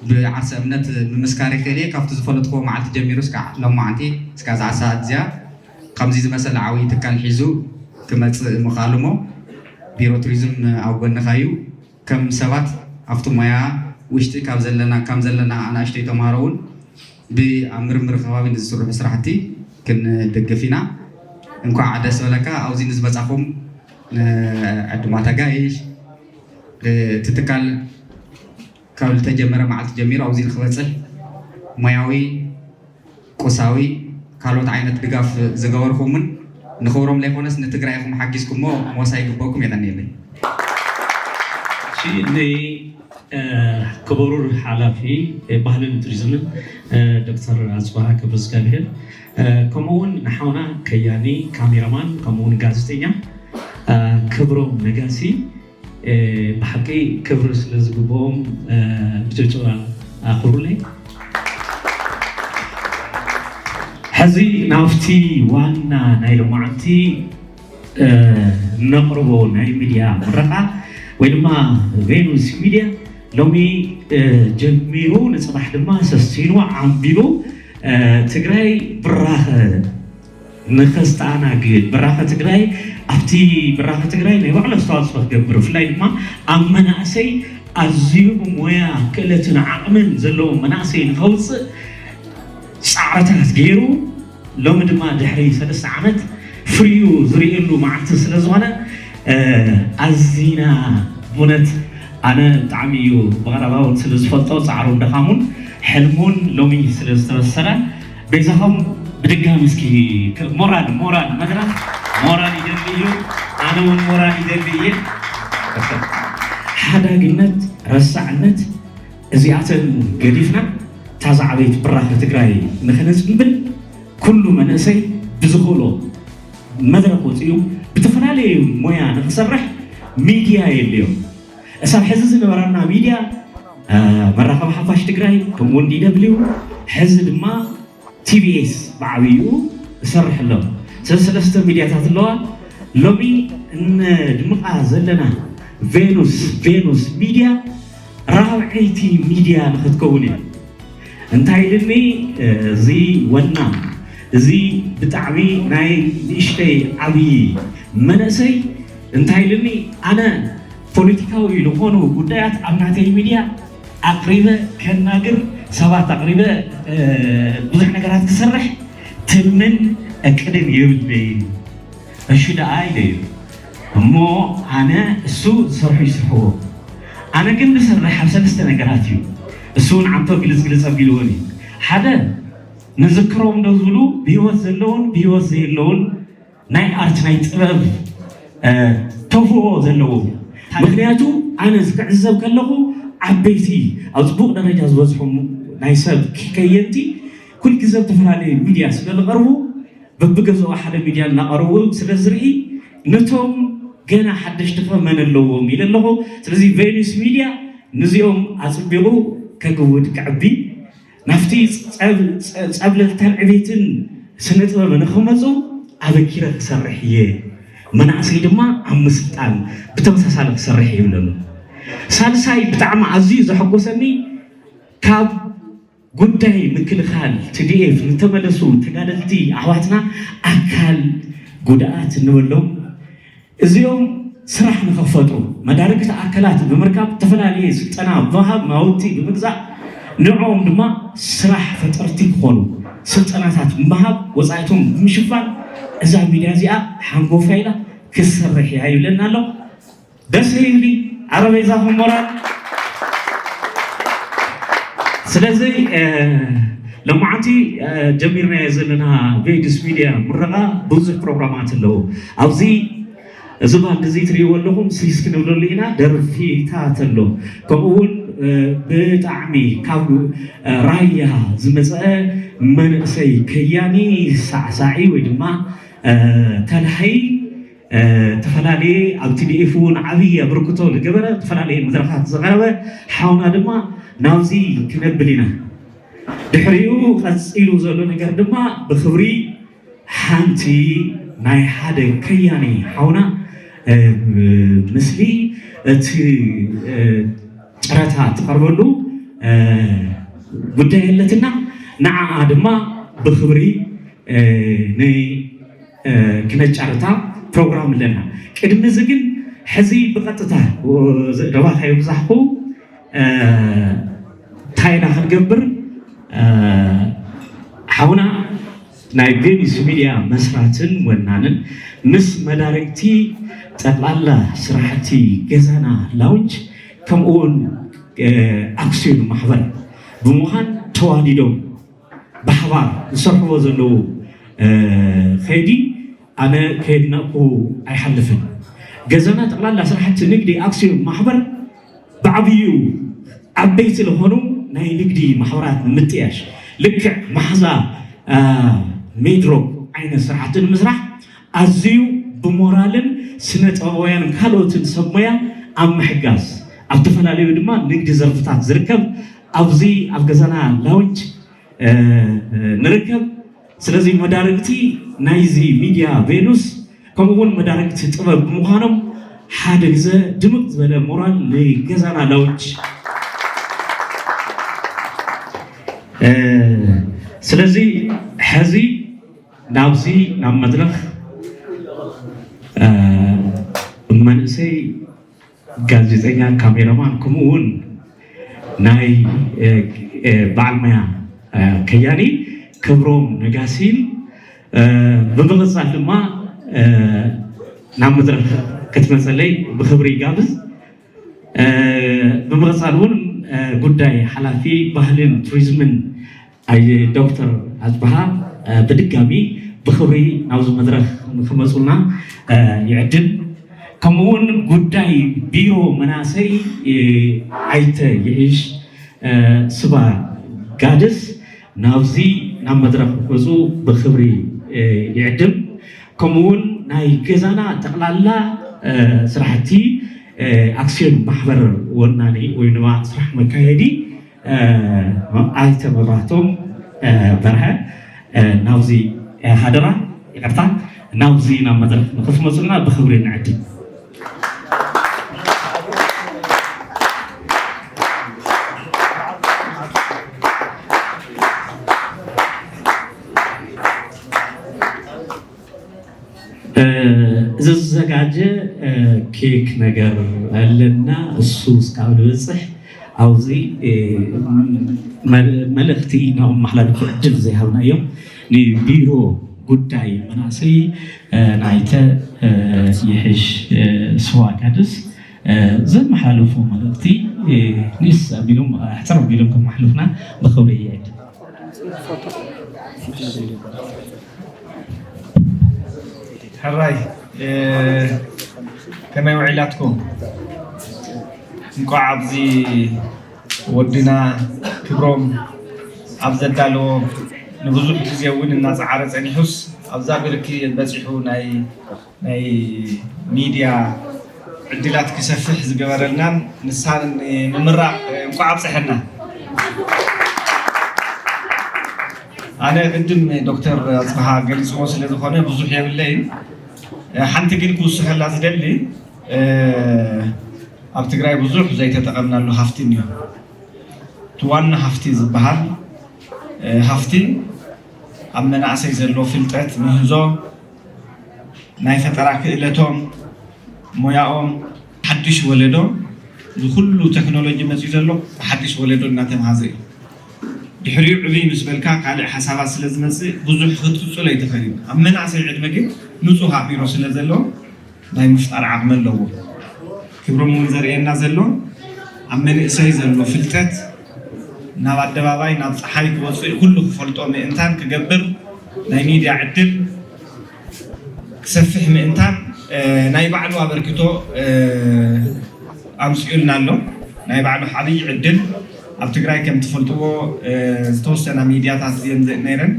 ብዓርሰ እምነት ምምስካር ይኽእል እየ። ካብቲ ዝፈለጥክዎ መዓልቲ ጀሚሩ እስካዕ ሎማዓንቲ እስካብ እዛ ሰዓት እዚኣ ከምዚ ዝመሰለ ዓብዪ ትካል ሒዙ ክመፅእ ምኽኣሉ እሞ ቢሮ ቱሪዝም ኣብ ጎንኻ እዩ። ከም ሰባት ኣብቲ ሞያ ውሽጢ ካብ ዘለና ከም ዘለና ኣናእሽተይ ተምሃሮ እውን ብኣብ ምርምር ከባቢ ንዝስርሑ ስራሕቲ ክንድግፍ ኢና። እንኳዕ ደስ በለካ። ኣብዚ ንዝመፃኹም ዕዱማት ኣጋይሽ እቲ ትካል ካብ ዝተጀመረ መዓልቲ ጀሚሩ ኣብዚ ንክበፅሕ ሞያዊ፣ ቁሳዊ፣ ካልኦት ዓይነት ድጋፍ ዝገበርኩምን ንኽብሮም ዘይኮነስ ንትግራይኹም ሓጊዝኩሞ ሞሳ ይግበኩም። የቐንየለይ። እሺ፣ ንክቡር ሓላፊ ባህልን ቱሪዝምን ዶክተር ኣፅብሃ ገብረእግዚኣብሄር፣ ከምኡውን ንሓውና ከያኒ፣ ካሜራማን፣ ከምኡውን ጋዜጠኛ ክብሮም ነጋሲ ብሓቂ ክብሪ ስለ ዝግብኦም ብጭብጨባ ኣኽብሩለይ። ሕዚ ናብቲ ዋና ናይ ሎማዓንቲ ነቕርቦ ናይ ሚድያ ምረቓ ወይ ድማ ቬኑስ ሚድያ ሎሚ ጀሚሩ ንፅባሕ ድማ ሰሲኑ ዓንቢሉ ትግራይ ብራኸ ንኸስተኣናግድ ብራኸ ትግራይ ኣብቲ ብራኸ ትግራይ ናይ ባዕሉ ኣስተዋፅኦ ክገብር ብፍላይ ድማ ኣብ መናእሰይ ኣዝዩ ብሞያ ክእለትን ዓቕምን ዘለዎ መናእሰይ ንኸውፅእ ፃዕርታት ገይሩ ሎሚ ድማ ድሕሪ ሰለስተ ዓመት ፍሪኡ ዝርእየሉ መዓልቲ ስለ ዝኾነ ኣዚና ብእውነት ኣነ ብጣዕሚ እዩ ብቐረባ እውን ስለ ዝፈልጦ ፃዕሩን ድኻሙን ሕልሙን ሎሚ ስለ ዝተበሰረ በይዛኹም ብድጋሚ እስኪ ሞራል ሞራል መድረኽ ሞራል ይደሊ እዩ። ኣነ እውን ሞራል ይደሊ እየ። ሓዳግነት፣ ረሳዕነት እዚኣተን ገዲፍና እታ ዝዓበየት ብራኸ ትግራይ ንኽነፅንብል ኩሉ መንእሰይ ብዝኽእሎ መድረኽ ወፂኡ ብተፈላለየ ሞያ ንኽሰርሕ ሚድያ የድልዮ። እሳብ ሕዚ ዝነበረና ሚድያ መራኸቢ ሓፋሽ ትግራይ ከምኡውን ዲ ደብሊው ሕዚ ድማ ቲቢኤስ ብዓብይኡ ዝሰርሕ ኣሎ። ስለዚ ሰለስተ ሚድያታት ኣለዋ። ሎሚ እነድምቓ ዘለና ቬኑስ ቬኑስ ሚድያ ራብዐይቲ ሚድያ ንክትከውን እያ። እንታይ ኢልኒ እዚ ወና፣ እዚ ብጣዕሚ ናይ ንእሽተይ ዓብዪ መንእሰይ እንታይ ኢልኒ፣ ኣነ ፖለቲካዊ ዝኾኑ ጉዳያት ኣብ ናተይ ሚድያ ኣቕሪበ ከናግር፣ ሰባት ኣቕሪበ ብዙሕ ነገራት ክሰርሕ ትልምን እቅድን የብለይን። እሺ ደኣ ኢለዮ። እሞ ኣነ እሱ ዝሰርሑ ይስርሕዎ፣ ኣነ ግን ዝሰርሕ ኣብ ሰለስተ ነገራት እዩ። እሱ እውን ዓንቶ ግልጽ ግልጽ ኣቢልዎን እዩ። ሓደ፣ ንዝክሮም ዶ ዝብሉ ብህይወት ዘለውን ብህይወት ዘየለውን ናይ ኣርት ናይ ጥበብ ተፍኦ ዘለዎ። ምክንያቱ ኣነ ዝክዕዘብ ከለኹ ዓበይቲ ኣብ ፅቡቅ ደረጃ ዝበፅሑ ናይ ሰብ ከየንቲ ኩልግዜ ኣብ ዝተፈላለዩ ሚድያ ስለዝቐርቡ በብገዝኦ ሓደ ሚድያ እናቐረቡ ስለዝርኢ ነቶም ገና ሓደሽቲ ከ መን ኣለዎም ኢለ ኣለኹ። ስለዚ ቬኑስ ሚድያ ንዚኦም ኣፅቢቑ ከግውድ ክዕቢ ናብቲ ፀብለልታን ዕቤትን ስነ ጥበብ ንክመፁ ኣበኪረ ክሰርሕ እየ። መናእሰይ ድማ ኣብ ምስልጣን ብተመሳሳሊ ክሰርሕ ይብለሉ። ሳልሳይ ብጣዕሚ ኣዝዩ ዘሐጎሰኒ ካብ ጉዳይ ምክልኻል ቲዲኤፍ ዝተመለሱ ተጋደልቲ ኣሕዋትና ኣካል ጉድኣት እንበሎም እዚኦም ስራሕ ንክፈጥሩ መዳርግቲ ኣካላት ብምርካብ ዝተፈላለየ ስልጠና ብምሃብ ናውቲ ብምግዛእ ንዕኦም ድማ ስራሕ ፈጠርቲ ክኾኑ ስልጠናታት ብምሃብ ወፃኢቶም ብምሽፋን እዛ ሚድያ እዚኣ ሓንጎፋ ኢላ ክትሰርሕ እያ ይብለና ኣሎ። ደስ ይብሊ ኣረበይዛኹም ሞራል። ስለዚ ሎማዓንቲ ጀሚርናዮ ዘለና ቬዱስ ሚድያ ምረቓ ብዙሕ ፕሮግራማት ኣለዎ ኣብዚ እዚ ባንድ እዚ ትሪእዎ ኣለኹም ስሊስ ክንብለሉ ኢና ደርፊታት ኣሎ ከምኡ እውን ብጣዕሚ ካብ ራያ ዝመፀአ መንእሰይ ከያኒ ሳዕሳዒ ወይ ድማ ተልሃይ ዝተፈላለየ ኣብ ቲዲኤፍ እውን ዓብዪ ኣበርክቶ ዝገበረ ዝተፈላለየ መድረኻት ዘቐረበ ሓውና ድማ ናብዚ ክነብል ኢና ድሕሪኡ ቀፂሉ ዘሎ ነገር ድማ ብክብሪ ሓንቲ ናይ ሓደ ከያኒ ሓውና እ፣ ምስሊ እቲ እ፣ ጨረታ ትቐርበሉ እ፣ ጉዳይ ኣለትና። ንዓኣ ድማ ብክብሪ እ፣ ን እ፣ ክነጫርታ ፕሮግራም ኣለና። ቅድሚ እዚ ግን ሕዚ ብቐጥታ እ፣ ዘእደባኻዮ ብዛሕኩ እ፣ እንታይ ኢና ክንገብር እ፣ ሓውና ናይ ቬኒስ ሚድያ መስራትን ወናንን ምስ መዳርግቲ ጠቕላላ ስራሕቲ ገዛና ላውንጅ ከምኡውን ኣክስዮን ማሕበር ብምዃን ተዋዲዶም ብሓባር ዝሰርሕዎ ዘለዉ ከይዲ ኣነ ከየድነቕኩ ኣይሓልፍን። ገዛና ጠቕላላ ስራሕቲ ንግዲ ኣክስዮን ማሕበር ብዓብዩ ዓበይቲ ዝኾኑ ናይ ንግዲ ማሕበራት ንምጥያሽ ልክዕ መሓዛ ሜድሮክ ዓይነት ስራሕቲ ንምስራሕ ኣዝዩ ብሞራልን ስነ ጥበባውያንን ካልኦትን ሰብ ሞያ ኣብ ምሕጋዝ ኣብ ዝተፈላለዩ ድማ ንግዲ ዘርፍታት ዝርከብ ኣብዚ ኣብ ገዛና ላውንጅ ንርከብ። ስለዚ መዳርግቲ ናይዚ ሚድያ ቬኑስ ከምኡ እውን መዳርግቲ ጥበብ ብምዃኖም ሓደ ግዘ ድምቕ ዝበለ ሞራል ንገዛና ላውንጅ። ስለዚ ሕዚ ናብዚ ናብ መድረኽ መንእሰይ ጋዜጠኛ፣ ካሜራማን ከምኡ እውን ናይ በዓል ሞያ ከያኒ ክብሮም ነጋሲን ብምቕፃል ድማ ናብ መድረክ ክትመፀለይ ብክብሪ ይጋብዝ። ብምቕፃል እውን ጉዳይ ሓላፊ ባህልን ቱሪዝምን ኣየ ዶክተር ኣፅበሃ ብድጋሚ ብክብሪ ናብዚ መድረክ ንክመፁልና ይዕድም። ከምኡውን ጉዳይ ቢሮ መናእሰይ ኣይተ ይዕሽ ስባ ጋድስ ናብዚ ናብ መድረክ ንክመፁ ብክብሪ ይዕድም። ከምኡውን ናይ ገዛና ጠቕላላ ስራሕቲ ኣክስዮን ማሕበር ወናኒ ወይ ድማ ስራሕ መካየዲ ኣይተ መብራህቶም በርሀ ናብዚ ሓደራ ይቅርታ ናብዚ ናብ መድረክ ንክትመፁና ብክብሪ ንዕድም። ዝዘጋጀ ኬክ ነገር ኣለና። እሱ እስካብ ዝበፅሕ ኣብዚ መልእክቲ ንክመሓላልፉ ዕድል ዘይሃብናዮም ንቢሮ ጉዳይ መናእሰይ ናይተ ይሕሽ ስዋ ጋድስ ዘመሓላልፉ መልእክቲ ንስ ኣቢሎም ኣሕፅር ኣቢሎም ከመሓልፉና ብክብሪ ይዕድ። ሕራይ ከመይ ውዒላትኩም? እንቋዕ ኣብዚ ወድና ክብሮም ኣብ ዘዳለዎ ንብዙሕ ግዜ እውን እናፀዓረ ፀኒሑስ ኣብዛ ብርኪ በፂሑ ናይ ናይ ሚድያ ዕድላት ክሰፍሕ ዝገበረልናን ንሳ ንምምራቕ እንቋዕ ኣብፀሐና። ኣነ ቅድም ዶክተር ኣፅብሃ ገሊፅዎ ስለዝኾነ ብዙሕ የብለይን። ሓንቲ ግን ክውስኸላ ዝደሊ ኣብ ትግራይ ብዙሕ ዘይተጠቐምናሉ ሃፍቲ እኒኦ። እቲ ዋና ሃፍቲ ዝበሃል ሃፍቲ ኣብ መናእሰይ ዘሎ ፍልጠት ምህዞ ናይ ፈጠራ ክእለቶም ሞያኦም ሓድሽ ወለዶ ዝኩሉ ቴክኖሎጂ መፅኡ ዘሎ ብሓድሽ ወለዶ እናተምሃዘ እዩ። ድሕሪኡ ዕብይ ምስ በልካ ካልእ ሓሳባት ስለ ዝመፅእ ብዙሕ ክትቅፅሎ ኣይትኽእልን። ኣብ መናእሰይ ዕድመ ግን ንፁህ ኣእምሮ ስለ ዘለዎ ናይ ምፍጣር ዓቕሚ ኣለዎ። ክብሮም እውን ዘርእየና ዘሎ ኣብ መንእሰይ ዘሎ ፍልጠት ናብ ኣደባባይ ናብ ፀሓይ ክወፅእ ኩሉ ክፈልጦ ምእንታን ክገብር ናይ ሚድያ ዕድል ክሰፍሕ ምእንታን ናይ ባዕሉ ኣበርክቶ ኣምፅኡልና ኣሎ። ናይ ባዕሉ ዓብዪ ዕድል ኣብ ትግራይ ከም ትፈልጥዎ ዝተወሰና ሚድያታት እየን ነይረን።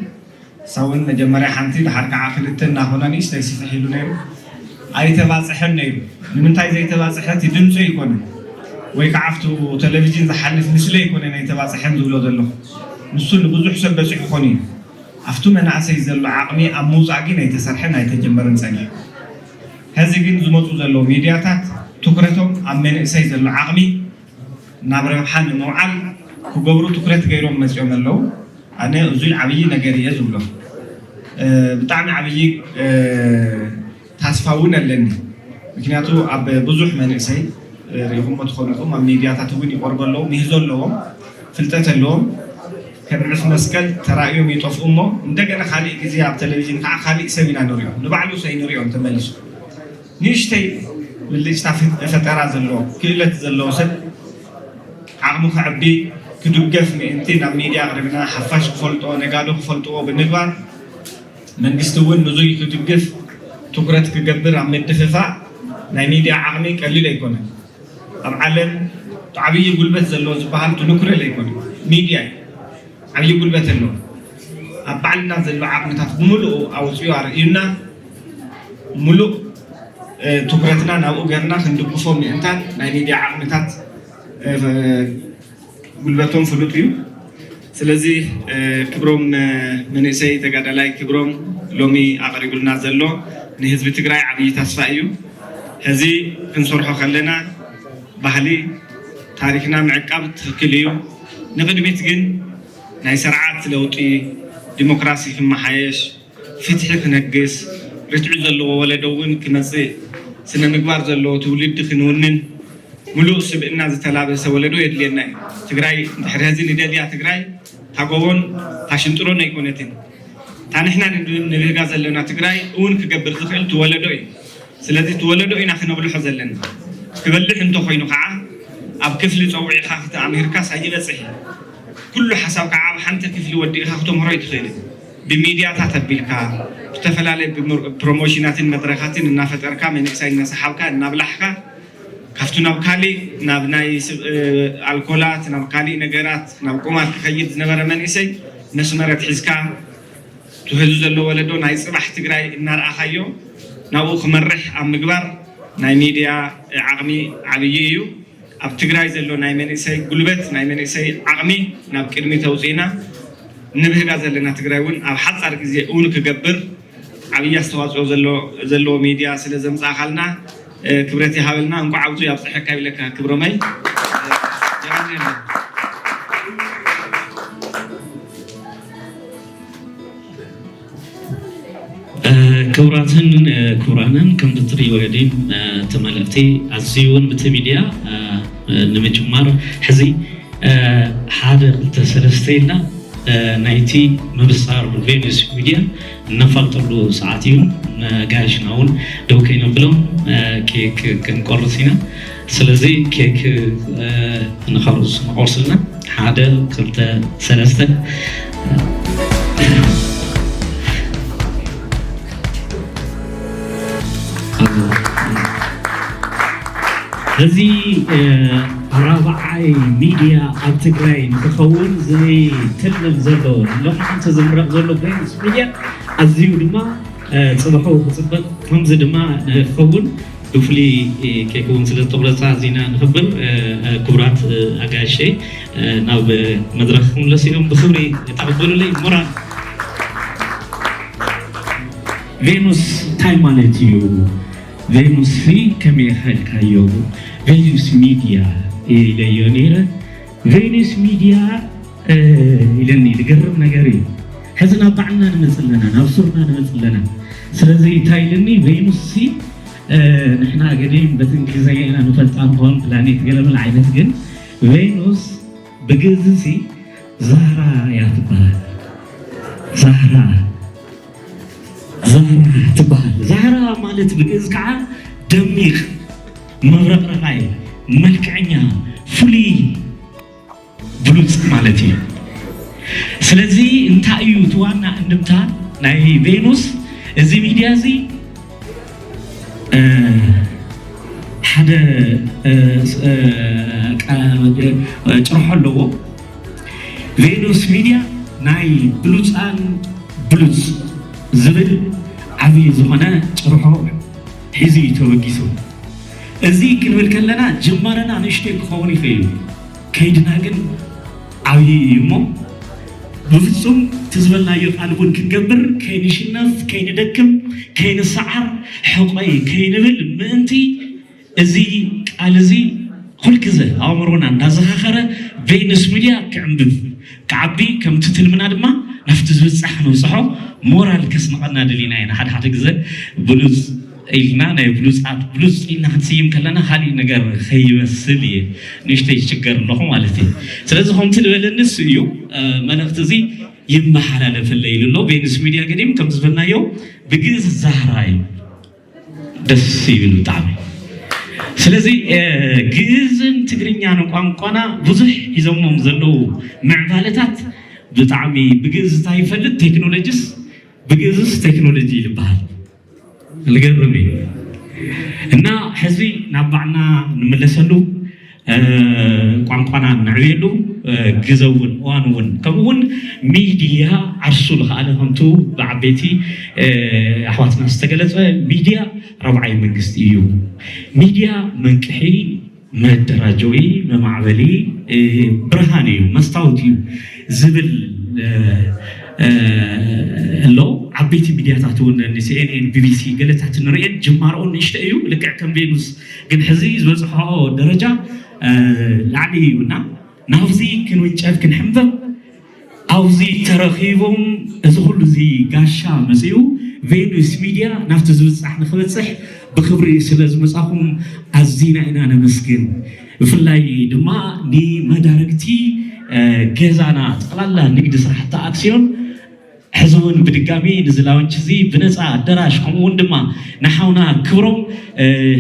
እሳ እውን መጀመርያ ሓንቲ ድሓር ከዓ ክልተ እናኾና ንእሽተይ ስፍሕ ኢሉ ነይሩ። ኣይተባፅሐን ነይሩ። ንምንታይ ዘይተባፅሐ? እቲ ድምፂ ኣይኮነን ወይ ከዓ ኣብቲ ቴሌቪዥን ዝሓልፍ ምስሊ ኣይኮነን ኣይተባፅሐን ዝብሎ ዘለኹ። ንሱ ንብዙሕ ሰብ በፂሑ ክኾን እዩ። ኣብቲ መናእሰይ ዘሎ ዓቕሚ ኣብ ምውፃእ ግን ኣይተሰርሐን ኣይተጀመረን ፀኒሑ። ሕዚ ግን ዝመፁ ዘለዉ ሚድያታት ትኩረቶም ኣብ መንእሰይ ዘሎ ዓቕሚ ናብ ረብሓ ንምውዓል ክገብሩ ትኩረት ገይሮም መፂኦም ኣለዉ። ኣነ እዙይ ዓብዪ ነገር እየ ዝብሎ። ብጣዕሚ ዓብዪ ታስፋ እውን ኣለኒ። ምክንያቱ ኣብ ብዙሕ መንእሰይ ሪኢኹሞ ትኾኑ ኢኹም፣ ኣብ ሚድያታት እውን ይቆርቡ ኣለዉ፣ ምህዞ ኣለዎም፣ ፍልጠት ኣለዎም። ከም ርሑስ መስቀል ተራእዮም ይጠፍኡ እሞ እንደገና ካሊእ ግዜ ኣብ ቴሌቪዥን ከዓ ካሊእ ሰብ ኢና ንሪኦ፣ ንባዕሉ ሰይ ንሪኦ ተመሊሱ። ንእሽተይ ብልጭታ ፈጠራ ዘለዎ ክእለት ዘለዎ ሰብ ዓቕሙ ከዕቢ ክድገፍ ምእንቲ ናብ ሚድያ ኣቕሪብና ሓፋሽ ክፈልጦ ነጋዶ ክፈልጥዎ ብምግባር መንግስቲ እውን ንዙይ ክድግፍ ትኩረት ክገብር ኣብ ምድፍፋእ ናይ ሚድያ ዓቕሚ ቀሊል ኣይኮነን። ኣብ ዓለም ዓብዪ ጉልበት ዘለዎ ዝበሃል ትንኩረል ኣይኮነን። ሚድያ እዩ። ዓብዪ ጉልበት ኣለዎ። ኣብ ባዕልና ዘሎ ዓቕምታት ብምሉኡ ኣውፅኡ ኣርእዩና ምሉእ ትኩረትና ናብኡ ገርና ክንድግፎ ምእንታን ናይ ሚድያ ዓቕምታት ጉልበቶም ፍሉጥ እዩ። ስለዚ ክብሮም መንእሰይ ተጋዳላይ ክብሮም ሎሚ ኣቕሪቡልና ዘሎ ንህዝቢ ትግራይ ዓብዪ ተስፋ እዩ። ሕዚ ክንሰርሖ ከለና ባህሊ ታሪክና ምዕቃብ ትኽክል እዩ። ንቕድሚት ግን ናይ ስርዓት ለውጢ፣ ዲሞክራሲ ክመሓየሽ፣ ፍትሒ ክነግስ፣ ርትዒ ዘለዎ ወለዶ እውን ክመፅእ፣ ስነ ምግባር ዘለዎ ትውልዲ ክንውንን፣ ምሉእ ስብእና ዝተላበሰ ወለዶ የድልየና እዩ። ትግራይ እንድሕር ሕዚ ንደልያ ትግራይ ታጎቦን ታሽንጥሮን ኣይኮነትን። እታ ንሕና ንብህጋ ዘለና ትግራይ እውን ክገብር ዝኽእል ትወለዶ እዩ። ስለዚ ትወለዶ ኢና ክነብልሖ ዘለና። ክበልሕ እንተኾይኑ ከዓ ኣብ ክፍሊ ፀዊዕኻ ክተኣምሂርካስ ኣይበፅሕ። ኩሉ ሓሳብ ከዓ ኣብ ሓንቲ ክፍሊ ወዲእኻ ክተምህሮ ኣይትኽእልን። ብሚድያታት ኣቢልካ ብተፈላለየ ፕሮሞሽናትን መድረኻትን እናፈጠርካ መንእሳይ እናሰሓብካ እናብላሕካ ካብቲ ናብ ካሊእ ናብ ናይ ኣልኮላት ናብ ካሊእ ነገራት ናብ ቁማር ክኸይድ ዝነበረ መንእሰይ መስመር ኣትሒዝካ ትሕዙ ዘሎ ወለዶ ናይ ፅባሕ ትግራይ እናረኣኻዮ ናብኡ ክመርሕ ኣብ ምግባር ናይ ሚድያ ዓቕሚ ዓብዪ እዩ። ኣብ ትግራይ ዘሎ ናይ መንእሰይ ጉልበት ናይ መንእሰይ ዓቕሚ ናብ ቅድሚ ተውፅእና ንብህጋ ዘለና ትግራይ እውን ኣብ ሓፃር ግዜ እውን ክገብር ዓብዪ ኣስተዋፅኦ ዘለዎ ሚድያ ስለ ዘምፃእካልና ክብረት ይሃበልና። እንኳዕ ኣብዙ ኣብፅሐካ ይብለካ ክብሮመይ። ክቡራትን ክቡራንን፣ ከምቲ ትርእይዎ ዲን እቲ መልእኽቲ ኣዝዩ እውን ብቲ ሚድያ ንምጅማር ሕዚ ሓደ ክልተ ሰለስተ ኢልና ናይቲ ምብሳር ቬኑስ ሚድያ እነፋልጠሉ ሰዓት እዩ። ነጋሽና እውን ደው ከይነብሎም ኬክ ክንቆርስ ኢና። ስለዚ ኬክ ንኸርስ ንቆርስልና ሓደ ክልተ ሰለስተ። እዚ ራብዓይ ሚድያ ኣብ ትግራይ ንክኸውን ዝትልም ዘሎ፣ ሎማዓንቲ ዝምረቕ ዘሎ ቬኑስ ሚድያ ኣዝዩ ድማ ፅባሑ ክፅበቅ ከምዚ ድማ ንክኸውን ብፍሉይ ኬክ እውን ስለ ዝተቑረፀ ኣዚና ንኽብር። ክቡራት ኣጋይሸይ ናብ መድረኽ ክምለሱ እዮም። ብኽብሪ ተቐበሉለይ። ሞራል። ቬኑስ እንታይ ማለት እዩ? ቬኑስ ሲ ከመይ ኢኻ ኢልካዮ? ቬኑስ ሚድያ ኢለዮ ነይረ። ቬኑስ ሚድያ ኢለኒ። ዝገርም ነገር እዩ። ሕዚ ናብ ባዕልና ንመጽእ ኣለና፣ ናብ ሱርና ንመጽእ ኣለና። ስለዚ እንታይ ኢለኒ? ቬኑስ ሲ ንሕና ገዲም በቲ እንግሊዝኛ ኢና ንፈልጣ ንኾን ፕላኔት ገለመለ ዓይነት፣ ግን ቬኑስ ብግእዝሲ ዛህራ እያ ትበሃል። ዛህራ፣ ዛህራ ትበሃል። ዛህራ ማለት ብግእዝ ከዓ ደሚቕ፣ መብረቕረቓይ፣ መልክዐኛ፣ ፍሉይ፣ ብሉፅ ማለት እዩ። ስለዚ እንታይ እዩ እቲ ዋና እንድምታ ናይ ቬኑስ? እዚ ሚድያ እዚ ሓደ ጭርሖ ኣለዎ። ቬኑስ ሚድያ ናይ ብሉፃን ብሉፅ ዝብል ዓብዪ ዝኾነ ጭርሖ ሒዙ እዩ ተበጊሱ። እዚ ክንብል ከለና ጅማረና ንእሽተይ ክኸውን ይኽእል እዩ፣ ከይድና ግን ዓብዪ እዩ እሞ ብፍፁም እቲ ዝበልናዮ ቃል እውን ክንገብር፣ ከይንሽነፍ፣ ከይንደክም፣ ከይንሰዓር፣ ሕቆይ ከይንብል ምእንቲ እዚ ቃል እዚ ኩልግዘ ኣእምሮና እንዳዘኻኸረ ቬኑስ ሚድያ ክዕንብብ ክዓቢ፣ ከምቲ ትልምና ድማ ናብቲ ዝብጻሕ ንብጽሖ ሞራል ከስንቐና ደሊና ኢና። ሓደ ሓደ ግዘ ብሉጽ ኢልና ናይ ብሉጻት ብሉጽ ኢልና ክንስይም ከለና ካሊእ ነገር ከይመስል እየ ንእሽተይ ዝችገር ኣለኹ ማለት እዩ። ስለዚ ከምቲ ዝበለኒ እሱ እዩ መልእኽቲ እዚ ይመሓላለፈለይ ኢሉ ኣሎ። ቬኑስ ሚድያ ገዲም ከም ዝበልናዮ ብግእዝ ዛህራ እዩ። ደስ ይብል ብጣዕሚ። ስለዚ ግእዝን ትግርኛን ቋንቋና ብዙሕ ሒዞሞም ዘለዉ ምዕባለታት ብጣዕሚ ብግእዝ እንታይ ይፈልጥ ቴክኖሎጂስ ብግእዝስ ቴክኖሎጂ ይበሃል። ዝገርም እዩ። እና ሕዚ ናብ ባዕልና ንምለሰሉ ቋንቋና ነዕብየሉ ግዘ እውን እዋን እውን ከምኡ እውን ሚድያ ዓርሱ ዝኸኣለ ከምቱ ብዓበይቲ ኣሕዋትና ዝተገለፀ ሚድያ ረብዓይ መንግስቲ እዩ። ሚድያ መንቅሒ መደራጀዊ መማዕበሊ ብርሃን እዩ መስታወት እዩ ዝብል ኣሎ። ዓበይቲ ሚድያታት እውን ሲኤንኤን፣ ቢቢሲ ገለታት ንርእየን ጅማርኦ ንእሽተ እዩ ልክዕ ከም ቬኑስ ግን ሕዚ ዝበፅሖ ደረጃ ላዕሊ እዩ እና ናብዚ ክንውንጨፍ ክንሕንበብ ኣብዚ ተረኺቦም እዚ ኩሉ እዚ ጋሻ መፅኡ ቬኑስ ሚድያ ናብቲ ዝብፃሕ ንክበፅሕ ብክብሪ ስለ ዝመፃኹም ኣዚና ኢና ነመስግን። ብፍላይ ድማ ንመዳርግቲ ገዛና ጠቕላላ ንግዲ ስራሕቲ ኣክሲዮን ሕዚ እውን ብድጋሚ ንዚ ላውንች እዚ ብነፃ ኣደራሽ ከምኡ እውን ድማ ንሓውና ክብሮም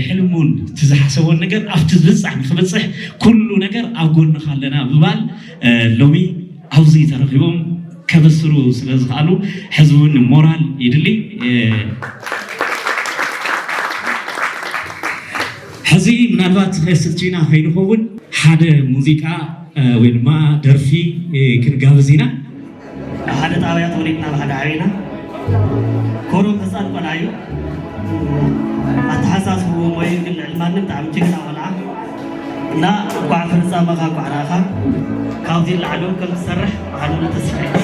ሕልሙን እቲ ዝሓሰቦን ነገር ኣብቲ ዝብፃሕ ንክበፅሕ ኩሉ ነገር ኣብ ጎንካ ኣለና ብምባል ሎሚ ኣብዚ ተረኺቦም ከበስሩ ስለ ዝኸኣሉ ሕዚ እውን ሞራል ይድሊ። ሕዚ ምናልባት ስልችና ከይንኸውን ሓደ ሙዚቃ ወይ ድማ ደርፊ ክንጋብዝ ኢና። ሓደ ጣብያ ተወሊድና ብሓደ ዓብና ኮሮም ህፃን ቆልዓ እዩ። ኣተሓሳስብዎ ሞዩ ግን ልዕሊ ማንም ብጣዕሚ ጅግና ቆልዓ እና እንኳዕ ፍርፃመኻ እንኳዕ ረኣኻ ካብዚ ንላዕሊ እውን ከም ትሰርሕ ብሓልሙሉ ተስፋ እዩ።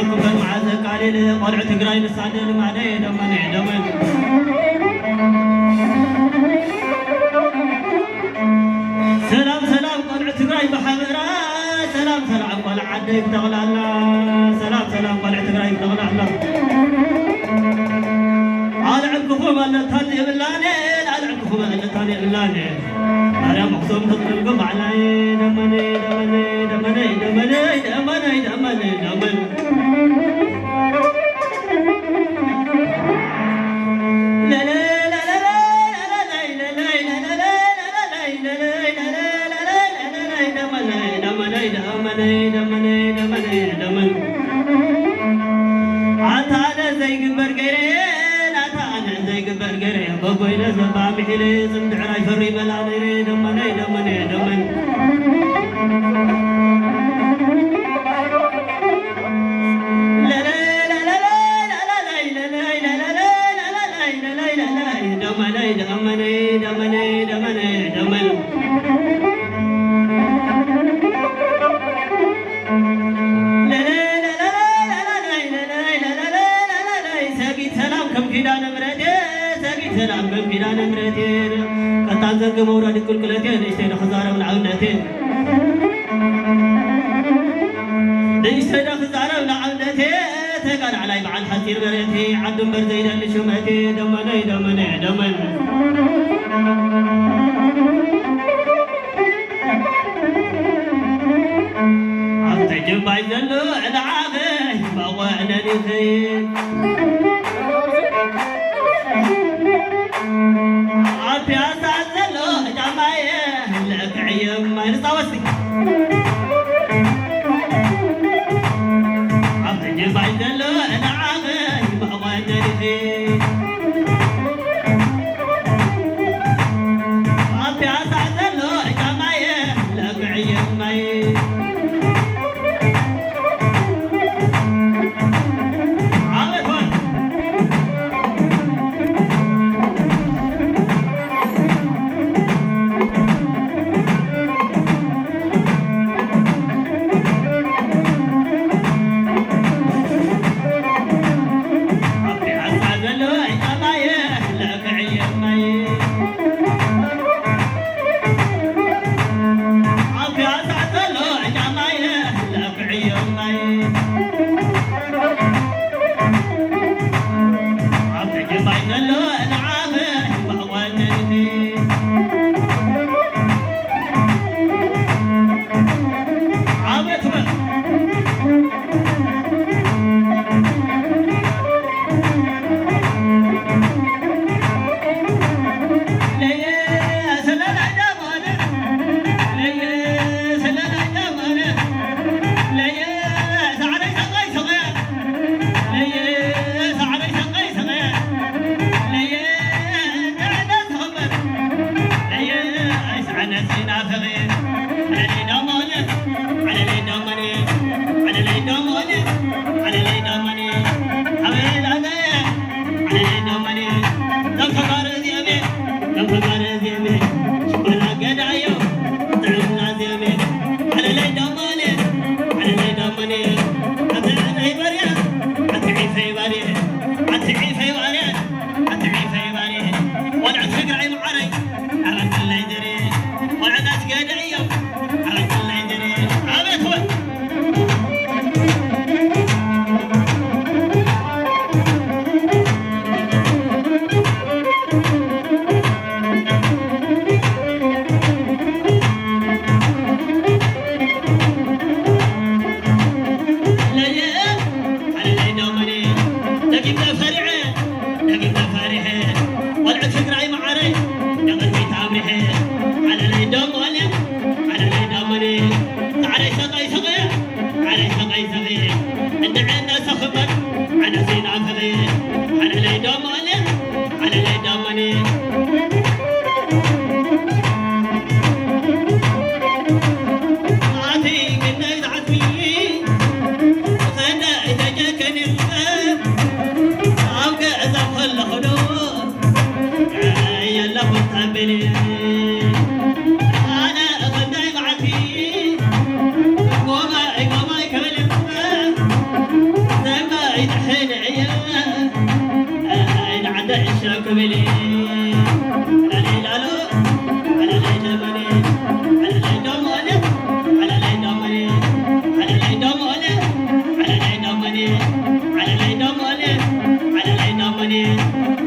እምበር መዓዝ ዘቃልል ቆልዑ ትግራይ ንሳደ ልማደ ደመነ ደመን። ሰላም ሰላም ቆልዑ ትግራይ ብሓበራ፣ ሰላም ሰላም ቆልዑ ዓደይ ብጠቕላላ፣ ሰላም ሰላም ቆልዑ ትግራይ ብጠቕላላ። ኣልዕል ክፉ መለታን የብላን፣ ኣልዕል ክፉ መለታን የብላን። ማርያም ኣኽሱም ትቕልልኩም ባዕላይ ደመነ ደመነ ደመነ ደመነ ደመነ ደመነ ደመነ። ኣታ ኣነ ዘይግበር ገይረ፣ ኣታ ኣነ ዘይግበር ገይረ፣ በጎይነ ዘባ ምሒረ፣ ጽምድዕራይ ፈሪ መላ ነይረ፣ ደመነይ፣ ደመነይ፣ ደመን። ሰጊድ ሰላም ከም ኪዳነ ምሕረቴ፣ ሰጊድ ሰላም ከም ኪዳነ ምሕረቴ። ቀጣን ዘንጊ መውረዲ ቁልቁለቴ፣ ንእሽተይ ዶ ክዛረብ ንኣብነቴ። ንእሽተይ ዶ ክዛረብ ንኣብነቴ። ተጋዳላይ በዓል ሓፂር በረቴ፣ ዓዱ እምበር ዘይደሊ ሹመቴ። ደመነይ፣ ደመነይ፣ ደመን። ኣብ ተጀባይ ዘሎ ዕላዓኸ መቐነኒኸ። ኣብ ፒያሳ ዘሎ ጫማየ ለክዕየ ማይ ንፃወት እስቲ። ኣብ ተጀባይ ዘሎ ንዓኺ መቐነኒኺ። ኣብ ፒያሳ ዘሎ ጫማየ ለክዕየ ማይ። ዓመት በል።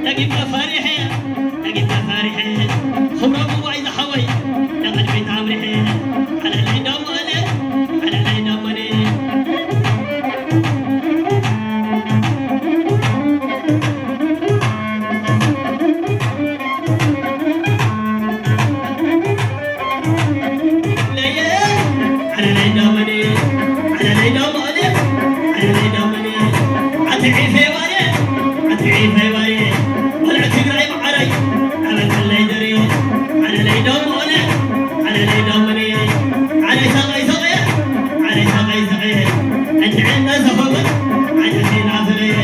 ነጊበ ፈሪሐ፣ ነጊበ ፈሪሐ፣ ክብሮም እዋይ ዝሓወይ፣ ንቕድሚት ኣምሪሐ፣ ኣለለይ ደሞ ኣለ፣ ኣለለይ ደሞኒ። ለየ፣ ኣለለይ ደሞኒ፣ ኣለለይ ደሞ ኣለ፣ ኣለለይ ደሞኒ። ኣቲ ዒፈ ባርየ፣ ኣቲ ዒፈ ባርየ፣ ቆልዑ ትግራይ መዓረይ፣ ኣበተለይ ደርዮ፣ ዓለለይ ደሞነ፣ ዓለለይ ደሞነ፣ ዓለይ ሰቐይ ሰቐየ፣ ዓለይ ሰቐይ ሰቐየ፣ እንድዕነ ዝኸውን፣ ዓለቴና ፍለየ።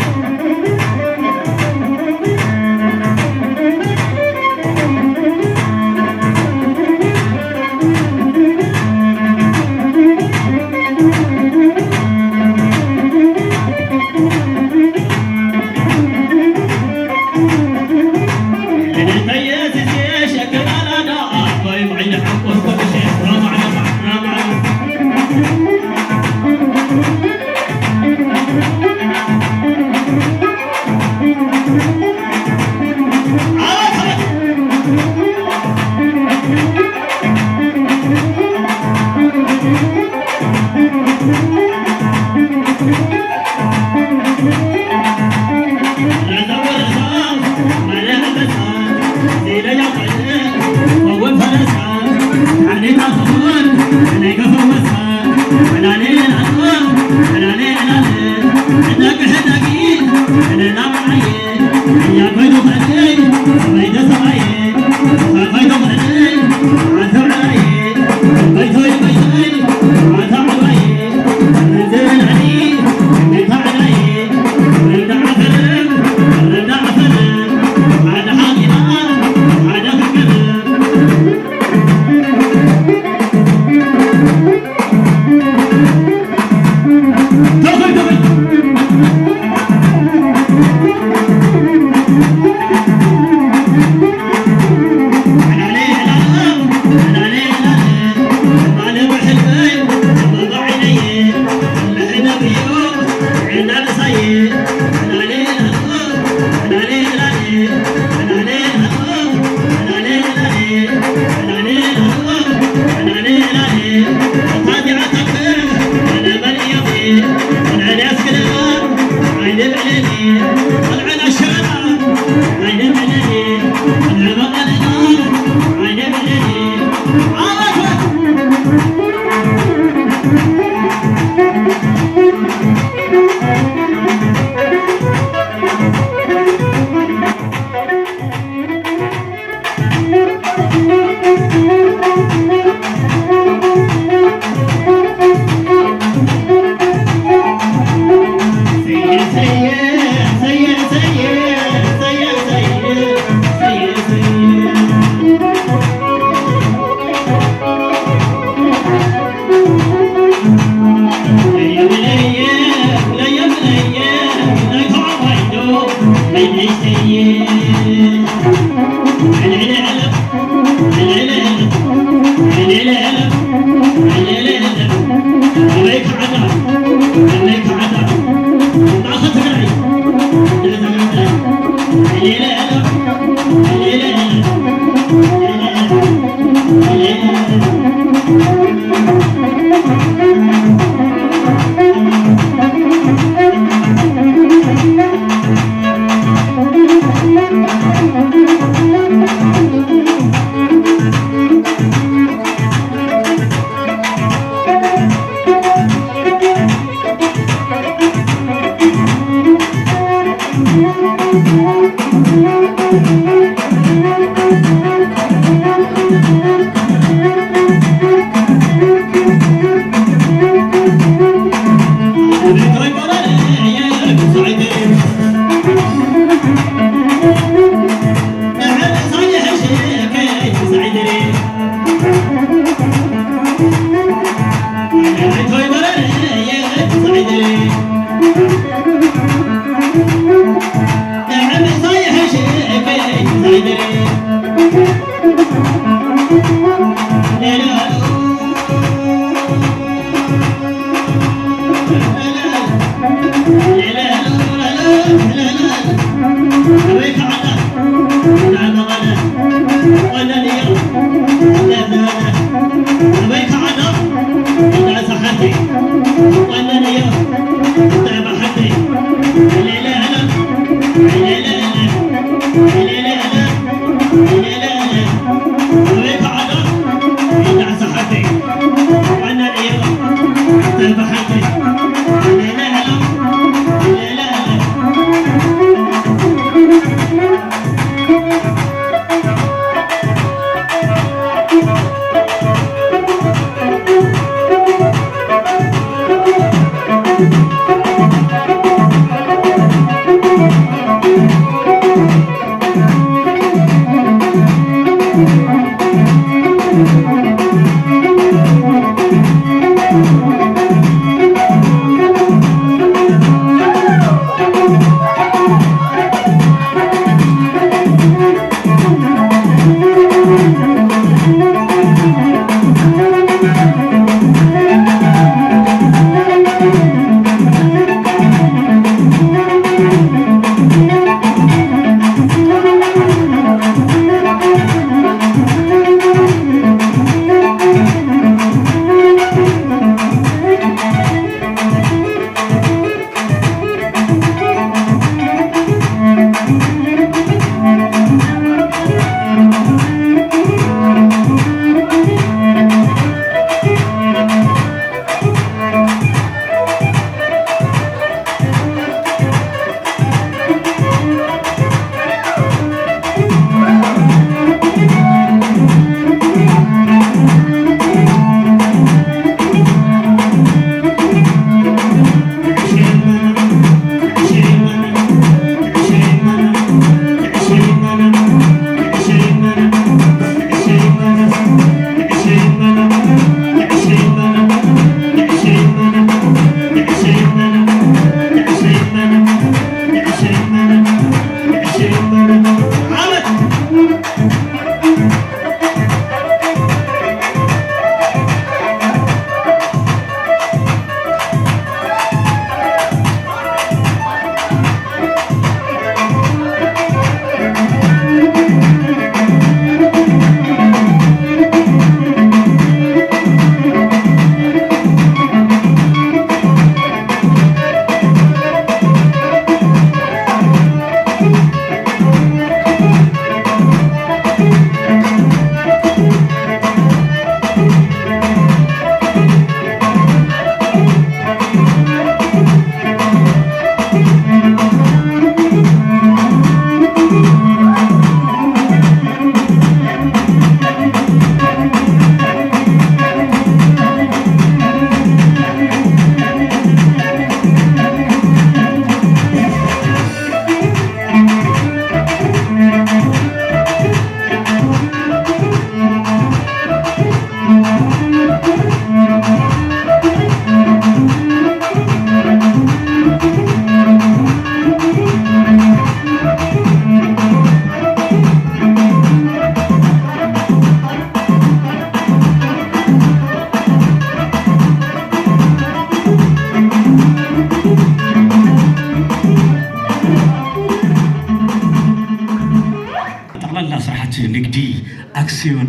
ሲዮን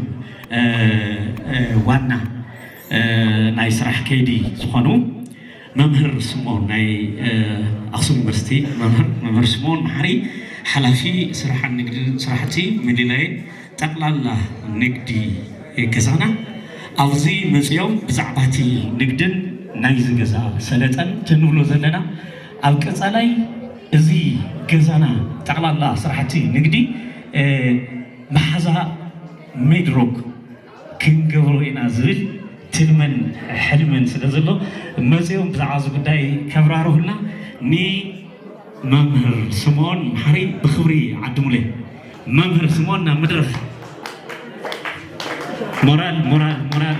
ዋና ናይ ስራሕ ከይዲ ዝኾኑ መምህር ስምኦን ናይ ኣክሱም ዩኒቨርሲቲ መምህር መምህር ስምኦን መሓሪ ሓላፊ ስራሕን ንግድን ስራሕቲ ምልላይን ጠቕላላ ንግዲ ገዛና ኣብዚ መፅኦም ብዛዕባ እቲ ንግድን ናይዚ ገዛ ሰለጠን ትንብሎ ዘለና ኣብ ቀፃላይ እዚ ገዛና ጠቕላላ ስራሕቲ ንግዲ መሓዛ ሜድሮክ ክንገብሮ ኢና ዝብል ትልምን ሕልምን ስለ ዘሎ መፅኦም ብዛዕባ እዚ ጉዳይ ከብራርሁልና ንመምህር ስምኦን መሓሪ ብክብሪ ዓድሙለ። መምህር ስምኦን ናብ መድረኽ። ሞራል ሞራል ሞራል።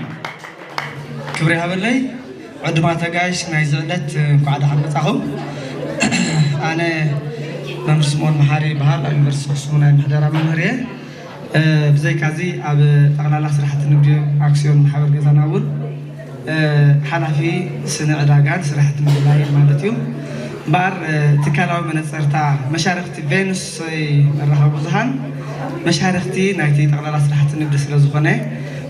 ክብሪ ሃበለይ። ዕዱማት ኣጋይሽ ናይዚ ዕለት እንኳዕ ደሓን መጻኹም። ኣነ መምህር ስምኦን መሓሪ ይበሃል። ኣብ ዩኒቨርሲቲ ኣክሱም ናይ ምሕደራ መምህር እየ። ብዘይካዚ ኣብ ጠቕላላ ስራሕቲ ንግዲ ኣክስዮን ማሕበር ገዛና እውን ሓላፊ ስነ ዕዳጋን ስራሕቲ ምድላይን ማለት እዩ። እምበኣር ትካላዊ መነፀርታ መሻርክቲ ቬኑስ መራኸቢ ብዙሃን መሻርክቲ ናይቲ ጠቕላላ ስራሕቲ ንግዲ ስለ ዝኾነ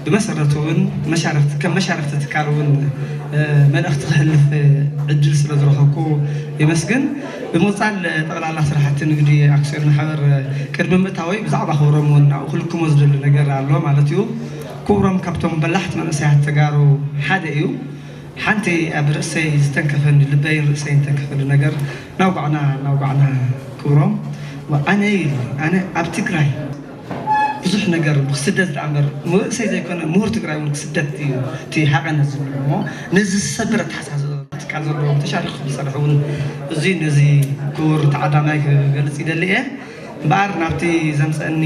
ብመሰረቱ እውን መሻርክቲ ከም መሻርክቲ ትካል እውን መልእኽቲ ክሕልፍ ዕድል ስለ ዝረኸብኩ የመስግን። ብምቕፃል ጠቕላላ ስራሕቲ ንግዲ ኣክስዮን ማሕበር ቅድሚ ምእታወይ ብዛዕባ ክብሮም እውን ኣብኡ ክልክሞ ዝደሊ ነገር ኣሎ ማለት እዩ። ክብሮም ካብቶም በላሕቲ መንእሰያት ተጋሩ ሓደ እዩ። ሓንቲ ኣብ ርእሰይ ዝተንከፈኒ ልበይን ርእሰይን ዝተንከፈኒ ነገር ናውጋዕና ናውጋዕና ክብሮም ኣነ ኣነ ኣብ ትግራይ ብዙሕ ነገር ክስደት ደኣ እምበር ንርእሰይ ዘይኮነ ምሁር ትግራይ እውን ክስደት እዩ እቲ ሃቐነት ዝብሎ እሞ ነዚ ዝሰብር ኣተሓሳስባ ትካል ዘለዎ ተሻሪኹ ዝሰርሕ እውን እዚ ነዚ ክቡር ተዓዳማይ ክገልፅ ይደሊ እየ። እምበኣር ናብቲ ዘምፀአኒ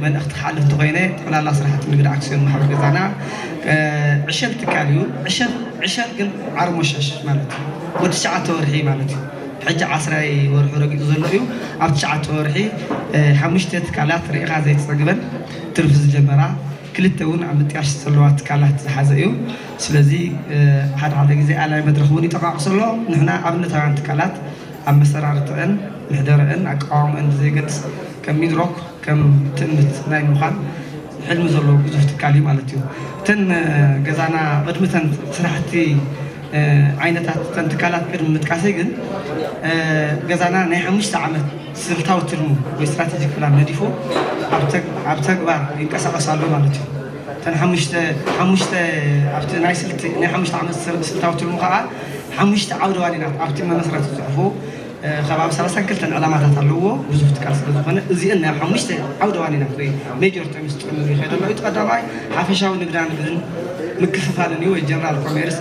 መልእኽቲ ክሓልፍ እንተኮይነ ጠቕላላ ስራሕቲ ንግዲ ኣክስዮን ማሕበር ገዛና ዕሸል ትካል እዩ። ዕሸል ግን ዓርሞሸሽ ማለት እዩ። ወዲ ትሽዓተ ወርሒ ማለት እዩ። ሕጂ ዓስራይ ወርሑ ረጊፁ ዘሎ እዩ። ኣብ ትሽዓተ ወርሒ ሓሙሽተ ትካላት ርኢኻ ዘይትፀግበን ትርፊ ዝጀመራ ክልተ እውን ኣብ ምጥያሽ ዘለዋ ትካላት ዝሓዘ እዩ። ስለዚ ሓደ ሓደ ግዜ ኣላይ መድረኽ እውን ይጠቃቕሶ ኣሎ። ንሕና ኣብነታውያን ትካላት ኣመሰራርተአን ምሕደረአን ኣቃዋምአን ብዘየገድስ ከም ሚድሮክ ከም ትእምት ናይ ምዃን ሕልሚ ዘለዎ ግዙፍ ትካል እዩ ማለት እዩ። እተን ገዛና ቅድሚ እተን ስራሕቲ ዓይነታት እተን ትካላት ቅድሚ ምጥቃሰይ ግን ገዛና ናይ ሓሙሽተ ዓመት ስልታዊ ትልሙ ወይ ስትራቴጂክ ፕላን ነዲፉ ኣብ ተግባር ይንቀሳቐስ ኣሎ ማለት እዩ። እተን ሓሙሽተ ኣብቲ ናይ ስልቲ ናይ ሓሙሽተ ዓመት ስልታዊ ትልሙ ከዓ ሓሙሽተ ዓውደ ዋኒናት ኣብቲ መመስረቲ ፅሑፉ ከባቢ ሰላሳን ክልተን ዕላማታት ኣለዎ። ብዙሕ ትካል ስለ ዝኾነ እዚአን ናይ ሓሙሽተ ዓውደ ዋኒናት ወይ ሜጀር ተምስ ጥዕኑ ይኸይድ ኣሎ። እቲ ቀዳማይ ሓፈሻዊ ንግዳ ንግድን ምክፍፋልን እዩ ወይ ጀነራል ኮሜርስ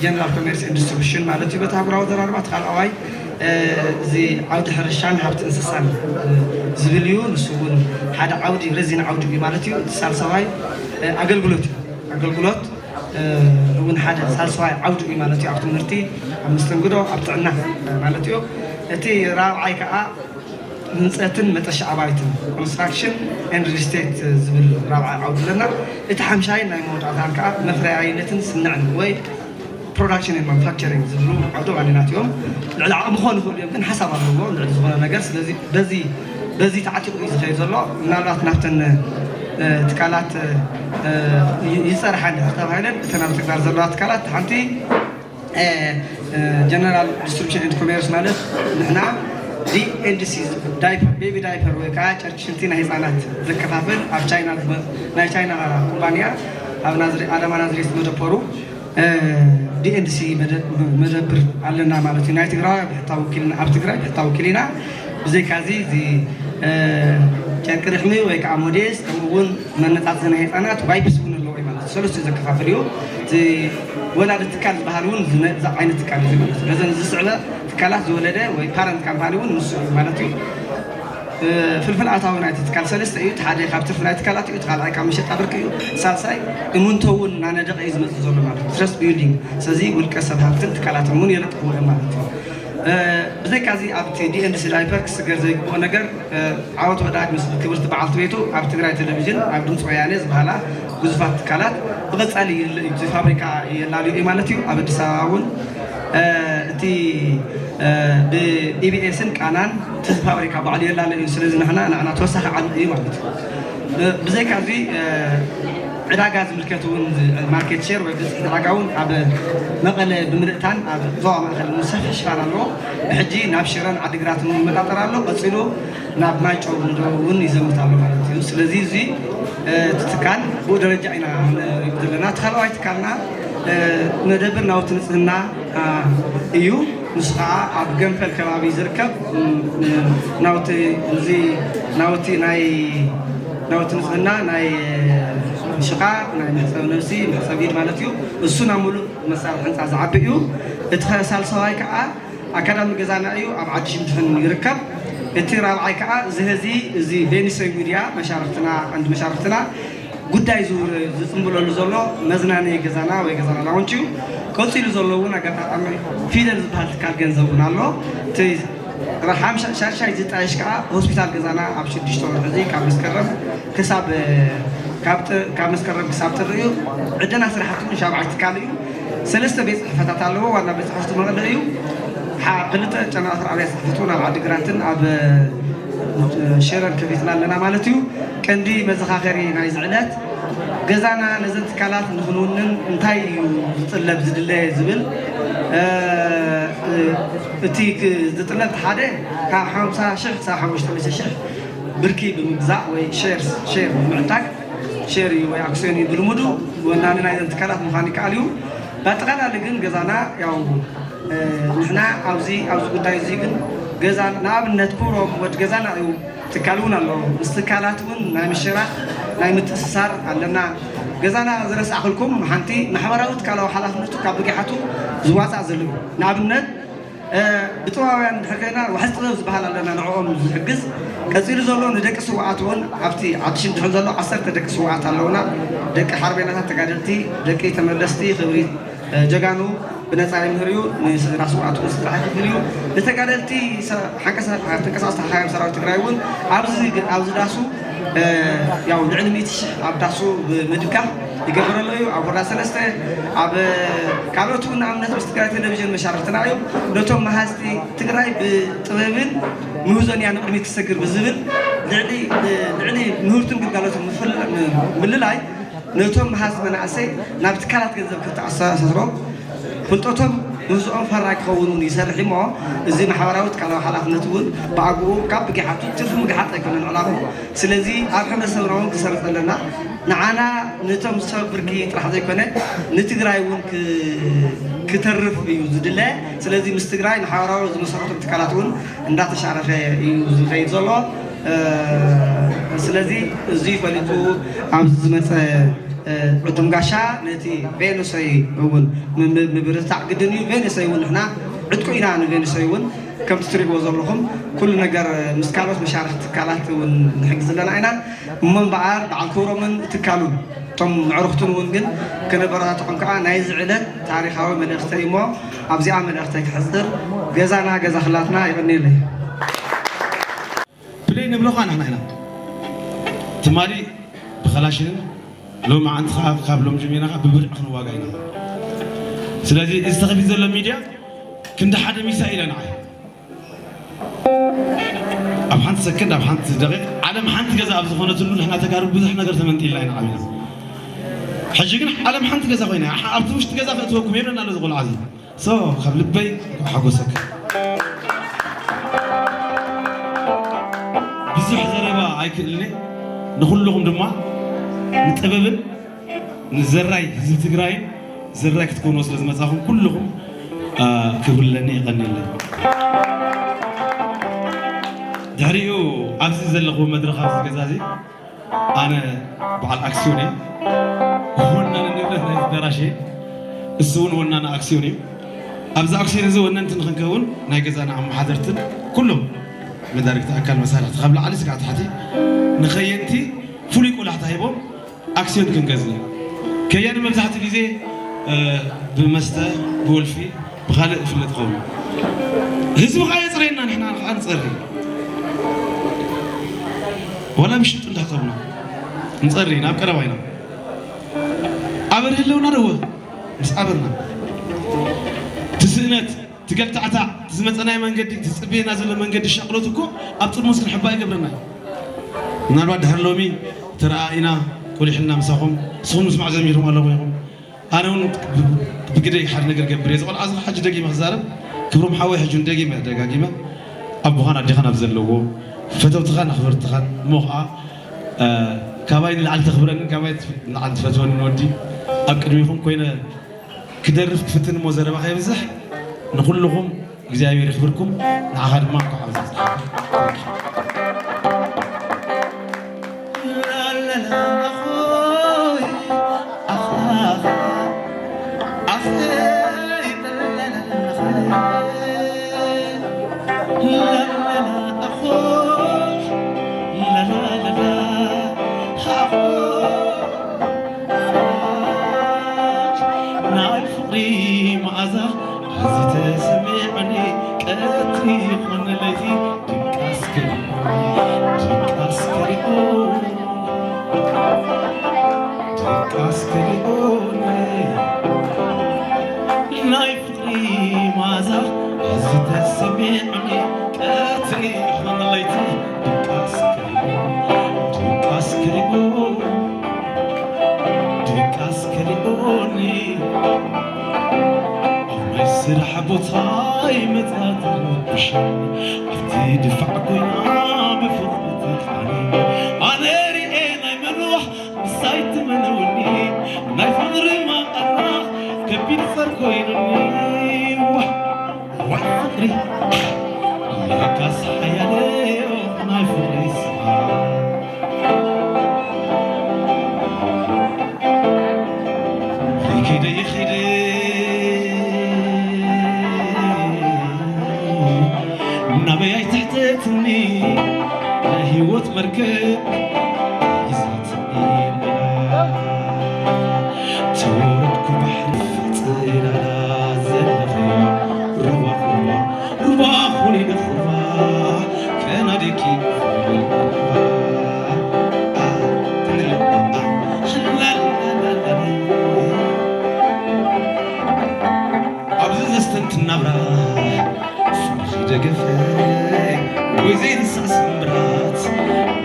ጀነራል ኮሜርስ ዲስትሪቢሽን ማለት እዩ በቲ ኣህጉራዊ ኣዘራርባ። እቲ ካልኣዋይ እዚ ዓውዲ ሕርሻን ሃብቲ እንስሳን ዝብል እዩ። ንሱ እውን ሓደ ዓውዲ ረዚን ዓውዲ እዩ ማለት እዩ። እቲ ሳልሳዋይ ኣገልግሎት እዩ። ኣገልግሎት እውን ሓደ ሳልሳዋይ ዓውዲ እዩ ማለት እዩ። ኣብ ትምህርቲ፣ ኣብ መስተንግዶ፣ ኣብ ጥዕና ማለት እዩ። እቲ ራብዓይ ከዓ ህንፀትን መጠሻ ኣባይትን ኮንስትራክሽን ኤንድ ሪል ስቴት ዝብል ራብዓይ ዓውዲ ኣለና። እቲ ሓምሻይን ናይ መወዳእታን ከዓ መፍረያይነትን ስንዕን ወይ ፕሮዳክሽን ኤንድ ማኑፋክቸሪንግ ዝብሉ ዓውደ ዋኒናት እዮም። ልዕሊ ዓቕሚ ክኾኑ ይኽእሉ እዮም ግን ሓሳብ ኣለዎ። ልዕሊ ዝኾነ ነገር ስለዚ በዚ በዚ ተዓጢቑ እዩ ዝኸይድ ዘሎ። ምናልባት ናብተን ትካላት ይፀርሓ እንድሕር ተባሂለን እተን ኣብ ተግባር ዘለዋ ትካላት ሓንቲ ጀነራል ዲስትሪቢሽን ኤንድ ኮሜርስ ማለት ንሕና ዲኤንዲሲ ዳይፐር ቤቢ ዳይፐር ወይ ከዓ ጨርቂ ሽንቲ ናይ ህፃናት ዘከፋፍል ኣብ ቻይና ናይ ቻይና ኩባንያ ኣብ ኣዳማ ናዝሬት መደበሩ ዲኤንዲሲ መደብር ኣለና ማለት እዩ። ናይ ትግራይ ብሕታ ወኪልና ኣብ ትግራይ ብሕታ ወኪልና ብዘይካዚ እዚ ጨርቂ ርሕሚ ወይ ከዓ ሞዴስ ከምኡ እውን መነፃፅኢ ናይ ህፃናት ዋይፕስ እውን ኣለዎ ማለት ሰለስተ ዘከፋፍል እዩ። ወላዲ ትካል ዝበሃል እውን ዝነዛ ዓይነት ትካል እዚ ማለት እዩ። ነዘን ዝስዕበ ትካላት ዝወለደ ወይ ፓረንት ካምፓኒ እውን ንሱ እዩ ማለት እዩ። ፍልፍል ኣታዊ ናይቲ ትካል ሰለስተ እዩ። እቲ ሓደ ካብ ትርፊ ናይ ትካላት እዩ። እቲ ካልኣይ ካብ መሸጣ ብርቂ እዩ። ሳልሳይ እምንቶ እውን እናነደቐ እዩ ዝመፅእ ዘሎ ማለት እዩ። ትረስት ቢልዲንግ ስለዚ ውልቀ ሰብ ሃብትን ትካላትን እውን የለጥፍዎ እዮም ማለት እዩ። ብዘይካዚ ኣብቲ ዲኤንዲሲ ዳይፐር ክስገር ዘይግብኦ ነገር ዓወት ወዳጅ ምስ ክብርቲ በዓልቲ ቤቱ ኣብ ትግራይ ቴሌቪዥን ኣብ ድምፂ ወያነ ዝበሃላ ግዙፋት ትካላት ብቐፃሊ ይል- እቲ ፋብሪካ የላልዮ እዩ ማለት እዩ። ኣብ ኣዲስ ኣበባ እውን እቲ ብኢቢኤስን ቃናን እቲ ፋብሪካ ባዕሉ የላልዮ እዩ። ስለዚ ንሕና ንዓና ተወሳኺ ዓቕሚ እዩ ማለት እዩ። ብዘይካዚ ዕዳጋ ዝምልከት እውን ማርኬት ሼር ወይ ብዝሒ ዕዳጋ እውን ኣብ መቐለ ብምልእታን ኣብ ዞባ ማእከል እውን ሰፊሕ ሽፋን ኣለዎ። ብሕጂ ናብ ሽረን ዓዲግራትን እውን ይመጣጠር ኣሎ። ቀፂሉ ናብ ማይጨው እውን ይዘምት ኣሎ ማለት እዩ። ስለዚ እዚ እቲ ትካል ብኡ ደረጃ ኢና ንሪኦ ዘለና። እቲ ካልኣዋይ ትካልና መደብር ናውቲ ንፅህና እዩ። ንሱ ከዓ ኣብ ገንፈል ከባቢ ዝርከብ ናውቲ እዚ ናውቲ ናይ ናውቲ ንፅህና ናይ ሽቓቕ ናይ መሕፀቢ ነብሲ መሕፀቢ ኢድ ማለት እዩ። እሱ ናብ ሙሉእ መሳርሒ ህንፃ ዝዓቢ እዩ። እቲ ሳልሳዋይ ከዓ ኣካዳሚ ገዛና እዩ፣ ኣብ ዓዲ ሽምድሕን ይርከብ። እቲ ራብዓይ ከዓ እዚ ህዚ እዚ ቬኒሶይ ሚድያ መሻርክትና ቀንዲ መሻርክትና ጉዳይ ዝውር ዝፅምብለሉ ዘሎ መዝናነይ ገዛና ወይ ገዛና ላውንች እዩ። ቀፂሉ ዘሎ እውን ኣጋጣሚ ፊደል ዝበሃል ትካል ገንዘብ እውን ኣሎ። እቲ ሓምሻ- ሻድሻይ ዝጣየሽ ከዓ ሆስፒታል ገዛና ኣብ ሽዱሽተ ወርሒ እዚ ካብ መስከረም ክሳብ ካብ ጥ- ካብ መስከረም ክሳብ ጥሪ እዩ። ዕደና ስራሕቲ እውን ሻብዓይ ትካል እዩ። ሰለስተ ቤት ፅሕፈታት ኣለዎ። ዋና ቤት ፅሕፈቱ መቐለ እዩ። ሓ- ክልተ ጨናፍር ኣብያተ ፅሕፈት እውን ኣብ ዓዲግራትን ኣብ ሽረን ከፊትና ኣለና ማለት እዩ። ቀንዲ መዘኻኸሪ ናይዚ ዕለት ገዛና ነዘን ትካላት ንክንውንን እንታይ እዩ ዝጥለብ ዝድለ ዝብል እቲ ዝጥለብ ሓደ ካብ ሓምሳ ሽሕ ክሳብ ሓሙሽተ ሚእቲ ሽሕ ብርኪ ብምግዛእ ወይ ሼርስ ሼር ብምዕዳግ ሼር እዩ ወይ ኣክሲዮን እዩ ብልሙዱ ወናኒ ናይዘን ትካላት ምዃን ይከኣል እዩ። ብኣጠቓላሊ ግን ገዛና ያው ንሕና ኣብዚ ኣብዚ ጉዳይ እዚ ግን ገዛ ንኣብነት ክብሮም ወድ ገዛና እዩ ትካል እውን ኣለዎ። ምስ ትካላት እውን ናይ ምሽራኽ ናይ ምትእስሳር ኣለና። ገዛና ዝረሳዕክልኩም ሓንቲ ማሕበራዊ ትካላዊ ሓላፍነቱ ካብ ብጊሓቱ ዝዋፃእ ዘሎ እዩ። ንኣብነት ብጥበባውያን እንድሕር ኮይና ዋሕዚ ጥበብ ዝበሃል ኣለና ንዕኦም ዝሕግዝ ቀፂሉ ዘሎ ንደቂ ስውኣት እውን ኣብቲ ዓዲ ሽንድሕን ዘሎ ዓሰርተ ደቂ ስውኣት ኣለውና። ደቂ ሓርቤናታት ተጋደልቲ ደቂ ተመለስቲ ክብሪ ጀጋኑ ብነፃ ይምህር እዩ። ንስድራ ስውኣት እውን ስራሕ ክፍል እዩ። ንተጋደልቲ ተንቀሳቀስቲ ሓያም ሰራዊት ትግራይ እውን ኣብዚ ዳሱ ያው ልዕሊ ሚእቲ ሽሕ ኣብ ዳሱ ብምድጋፍ ይገብረሉ እዩ። ኣብ ወረዳ ሰለስተ ኣብ ካልኦት እውን ንኣብነት ምስ ትግራይ ቴሌቪዥን መሻርክትና እዮም። ነቶም መሃዝቲ ትግራይ ብጥበብን ምህዞን እያ ንቅድሚት ትሰግር ብዝብል ልዕሊ ምህርቱን ግልጋሎትን ምልላይ ነቶም መሃዝቲ መናእሰይ ናብ ትካላት ገንዘብ ክተኣሳስሮም ፍልጠቶም ምህዞኦም ፈራይ ክኸውን እውን ይሰርሕ እሞ እዚ ማሕበራዊ ትካላዊ ሓላፍነት እውን ብኣግኡ ካብ ብጊሓቱ ትርፊ ምግሓጥ ኣይኮነን ዕላምኡ። ስለዚ ኣብ ሕብረተሰብና እውን ክሰርፅ ኣለና። ንዓና ነቶም ሰብ ብርኪ ጥራሕ ዘይኮነ ንትግራይ እውን ክተርፍ እዩ ዝድለ። ስለዚ ምስ ትግራይ ማሕበራዊ ዝመሰረቶም ትካላት እውን እንዳተሻረኸ እዩ ዝኸይድ ዘሎ። ስለዚ እዚ ፈሊጡ ኣብዚ ዝመፀ ዕዱም ጋሻ ነቲ ቬኑሰይ እውን ምብርታዕ ግድን እዩ። ቬኑሰይ እውን ንሕና ዕጥቁ ኢና ንቬኑሰይ እውን ከምቲ ትሪእዎ ዘለኹም ኩሉ ነገር ምስ ካልኦት መሻርክቲ ትካላት እውን ንሕግዝ ኣለና ኢና እሞ እምበኣር በዓል ክብሮምን ትካሉን እቶም ምዕሩኽቱን እውን ግን ከነበረታትዖም ከዓ ናይዚ ዕለት ታሪኻዊ መልእኽተይ እሞ ኣብዚኣ መልእኽተይ ክሕፅር ገዛና ገዛ ክላትና ይቐንየለይ። ፕሌይ ንብሎ ኸዓ ንሕና ኢና። ትማሊ ብኸላሽንን ሎሚ ዓንቲ ኸዓ ካብ ሎም ጀሚርና ኸዓ ብብርዒ ክንዋጋእ ኢና። ስለዚ እዚ ተኸፊት ዘሎ ሚድያ ክንዲ ሓደ ሚሳኤል እያ ንዓይ። ኣብ ሓንቲ ሰከንድ ኣብ ሓንቲ ደቂቕ ዓለም ሓንቲ ገዛ ኣብ ዝኾነትሉ ንሕና ተጋሩ ብዙሕ ነገር ተመንጢልና ኢና ዓቢና። ሕጂ ግን ዓለም ሓንቲ ገዛ ኮይና ኣብቲ ውሽጢ ገዛ ከእትወኩም የብለና ኣሎ ዝቆልዓ እዚ So ካብ ልበይ እንኳዕ ሓጎሰካ። ብዙሕ ዘረባ ኣይክእልኒ። ንኩልኹም ድማ ንጥበብን ንዘራይ ህዝቢ ትግራይን ዘራይ ክትኮኑ ስለ ዝመፃኹም ኩልኹም ክብርለኒ ይቐኒለይ። ድሕሪኡ ኣብዚ ዘለኹ መድረኽ ኣብዚ ገዛ እዚ ኣነ በዓል ኣክስዮን እየ። ወናኒ ንብረት ናይዚ ኣዳራሽ እየ። እሱ እውን ወናኒ ኣክስዮን እዩ። ኣብዚ ኣክስዮን እዚ ወነንቲ ንክንከውን ናይ ገዛና ኣመሓደርትን ኩሎም መዳርግቲ ኣካል መሳርሕቲ ካብ ላዕሊ ስጋዕ ታሕቲ ንኸየንቲ ፍሉይ ቆላሕታ ሂቦም ኣክስዮን ክንገዝእ። ከያኒ መብዛሕትኡ ግዜ ብመስተ ብወልፊ ብኻልእ ይፍለጥ ይኸውን። ህዝቢ ከዓ የፅርየና ንሕና ከዓ ንፀሪ። ዋላ ብሽጡ እንዳሕፀብና ንፀሪ ናብ ቀረባ ኢና። ኣበር ህለውና ደወ ምስ ኣበርና ትስእነት ትገልታዕታዕ ዝመፀናይ መንገዲ ትፅበየና ዘሎ መንገዲ ሻቅሎት እኮ ኣብ ጥርሙስ ክንሕባ ይገብረና። ምናልባት ድሕሪ ሎሚ ተረኣኢና፣ ቆሊሕና ምሳኹም፣ ንስኹም ምስማዕ ጀሚርኩም ኣለኹም ኢኹም። ኣነ እውን ብግደይ ሓደ ነገር ገብር እየ። እዚ ቆልዓ እዚ ሕጂ ደጊመ ክዛረብ፣ ክብሮም ሓወይ፣ ሕጂ እውን ደጊመ ደጋጊመ ኣቦኻን ኣዴኻን ኣብ ዘለዎ፣ ፈተውትኻን ኣኽበርትኻን፣ እሞ ኸዓ፣ እ፣ ካባይ ንላዕሊ ተኽብረንን ካባይ ንላዕሊ ትፈትወንን ወዲ ኣብ ቅድሚኹም ኮይነ ክደርፍ ክፍትን እሞ ዘረባ ከየብዝሕ፣ ንኹልኹም እግዚኣብሔር ይኽብርኩም፣ ንዓኻ ድማ እንኳዕ ኣብዛ በጻሕካ። ናይ ፍቕሪ መዓዛ እዚ ተሰሚዑኒ፣ ቀትሪ ይኹን ለይቲ ድቃስ ከሪዑኒ፣ ድቃስ ከሪዑኒ፣ ድቃስ ከሪዑኒ። ናይ ፍቕሪ መዓዛ እዚ ተሰሚዑኒ፣ ቀትሪ ይኹን ለይቲ ድቃስ ከሪዑኒ፣ ድቃስ ከሪዑኒ። ድቃስ ከሊኡኒ ኣብ ናይ ስራሕ ቦታይ መጻ ትረብሸኒ ኣብቲ ድፋዕ ኮይና ብፍቕሪ ትጥዓኒ ኣነ ርኤ ናይ ምንዋሕ ምሳይ ትመነውኒ ናይ ፍቕሪ ማቐራ ከቢድ ጸር ኮይኑኒ ዋይ ፍቕሪ ለካስ ሓያለዮ ናይ ፍቕሪ ስራ ይኺደ ይኺደ ናበይ ኣይትሕተትኒ ናይ ህይወት መርከብ ሒዛትኒ ኢላ ተወረድኩ ባሕሪ ጽላላ ዘለኽያ ሩባ ሩባ ሩባ ኾይነ ሩባ ከናደኪ ኣብዚ ዘስተንትን ናብራ ፍቕሪ ደገፈ ወይ ዘይንሳእ ስምብራት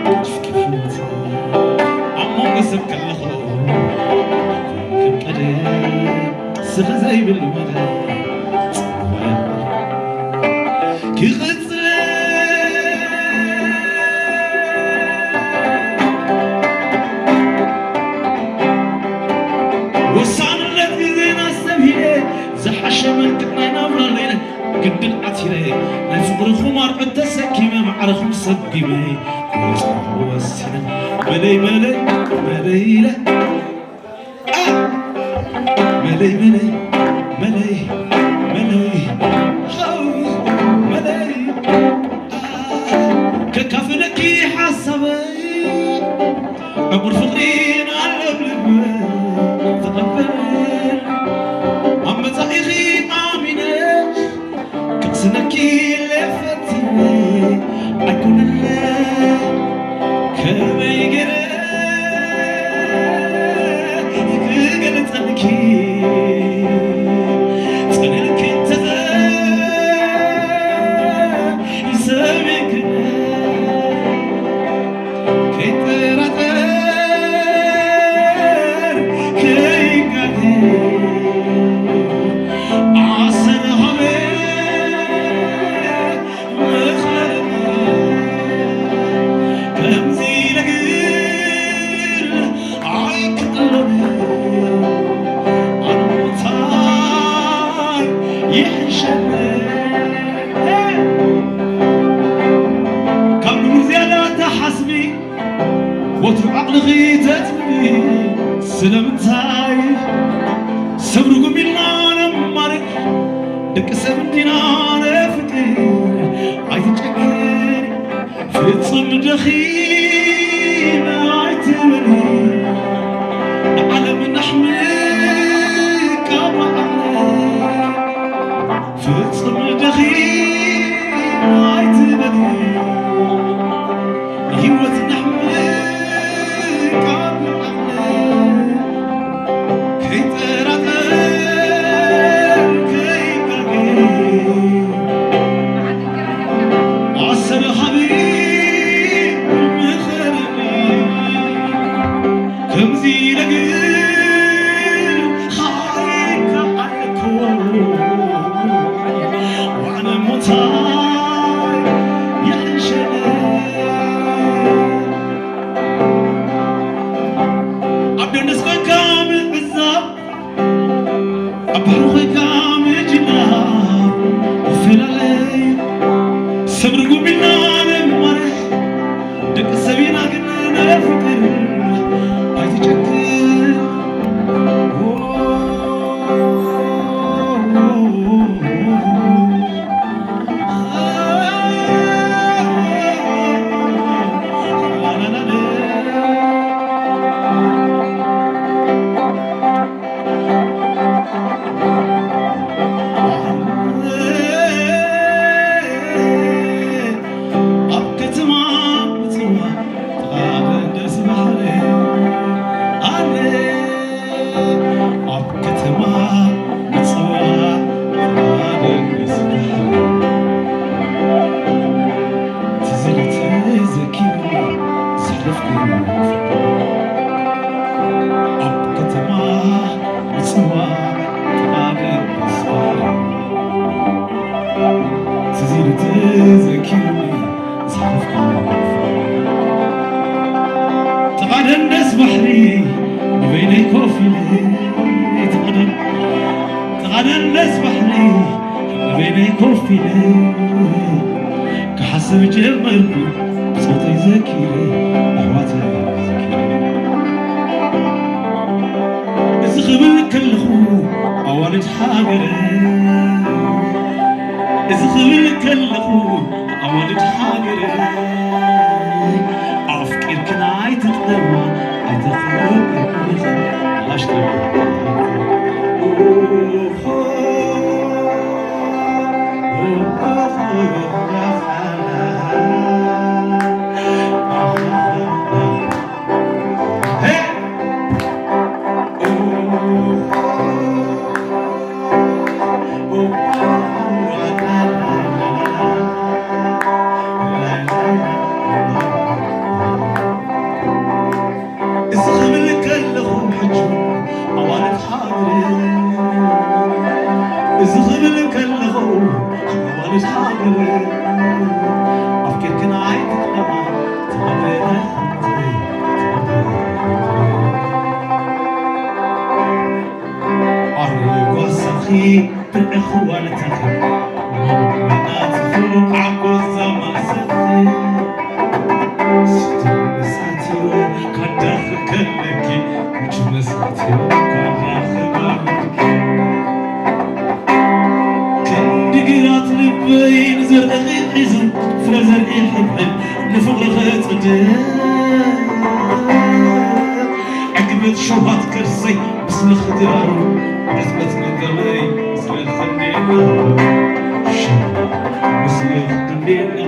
ገድፍኪ ፍኖት ኣብ መንጎ ሰብ ከለኹ ከም ቀደም ስኺ ዘይብል መደብ ጽንሖ ክቕጽል ወሳንነት ግዜና ሰብሂለ ዝሓሸ መልክዕ ናይ ናብራ ለይለ ግድን ዓቲረ ናይ ፍቕርኹም ኣርዑት ተሰኪመ ማዕረኹም ሰጒመ ክወጽኹም ወሲነ መለይ መለይ መለይ ኢለ መለይ መለይ መለይ መለይ ሃው መለይ ከካፍለኪ ሓሳበይ ዕቑር ፍቕሪ ናለብልብ ተቐበል ኣብ መጻኢኺ ኣሚነ ክቕስነኪ ኢለ ፈቲነ ኣይኮነለ ከመይ ገይረ ክገልጸልኪ ጸኒዕኪ እንተዘ ይሰሚዕክነ ከይጠራጠር ከይጋገ ኣሰር ሃበ ምኽሪ ከምዚ ነገር ኣይክእሎን ኣነ እንታይ ይሕሸኒ ካብ ንቡር ዝያዳ ተሓስቢ ወትሩ ዓቕልኺ ተጥቢ ስለምንታይ ሰብ ርጉም ኢልና ነማርር ደቂ ሰብ እንዲና ነፍቅር ኣይትጨክሪ ፍጹም ደኺመ ኣይትበሊ ንዓለም ነሕምቃ ብዓቕሊ ፍጹም ደኺመ ኣይትበሊ ንህይወት ነሕምቃ ብዓቕሊ ከይጠራጠር ከይጋገ ኣሰር ሃቢ ተዘኪሩኒ ዝሓለፍካዮ። ጥቓ ደንደስ ባሕሪ ንበይነይ ኮፍ ኢለ፣ ጥቓ ደን-፣ ጥቓ ደንደስ ባሕሪ ንበይነይ ኮፍ ኢለ፣ ክሓስብ ጀመርኩ ብጾተይ ዘኪረ፣ ኣሕዋተይ ዘኪረ። እዚ ክብል ከለኹ ኣዋልድ ሃገረ፣ እዚ ክብል ከለኹ ኣዋልድ ሃገረ፣ ኣፍቂርክን ኣይትጥለማ ኣይተኽእልክን ኣሽተይ እዚ ክብል ከለኹ ሕጂ ኣዋልድ ሃገረ፣ እዚ ክብል ከለኹ ኣዋልድ ሃገረ፣ ኣፍቂርክን ኣይትጥለማ ተቐበላይ ሓፍተይ፣ ተቐበላይ ሓፍተይ። ኣረ ጓሳኺ ብርዒ ክዋልታኺ መናጽፉ ዓጎዛ ማእሰርቲ። ስቱር መሳትዮ ካዳኺ ከለኪ፣ ምቹ መሳትዮ ካዳኺ ባልኪ። ክንዲ ግራት ልበይ ንዘርእኺ ሒዙ፣ ፍረ ዘርኢ ሕብሕብ ንፍቕርኺ ጽድያ። ዕግበት ሸውሃት ከርሰይ ምስልኺ ድራሩ፣ ዕጽበት መገበይ ምስለ ኸንዴና። ሸ-፣ ምስለ ኸንዴና።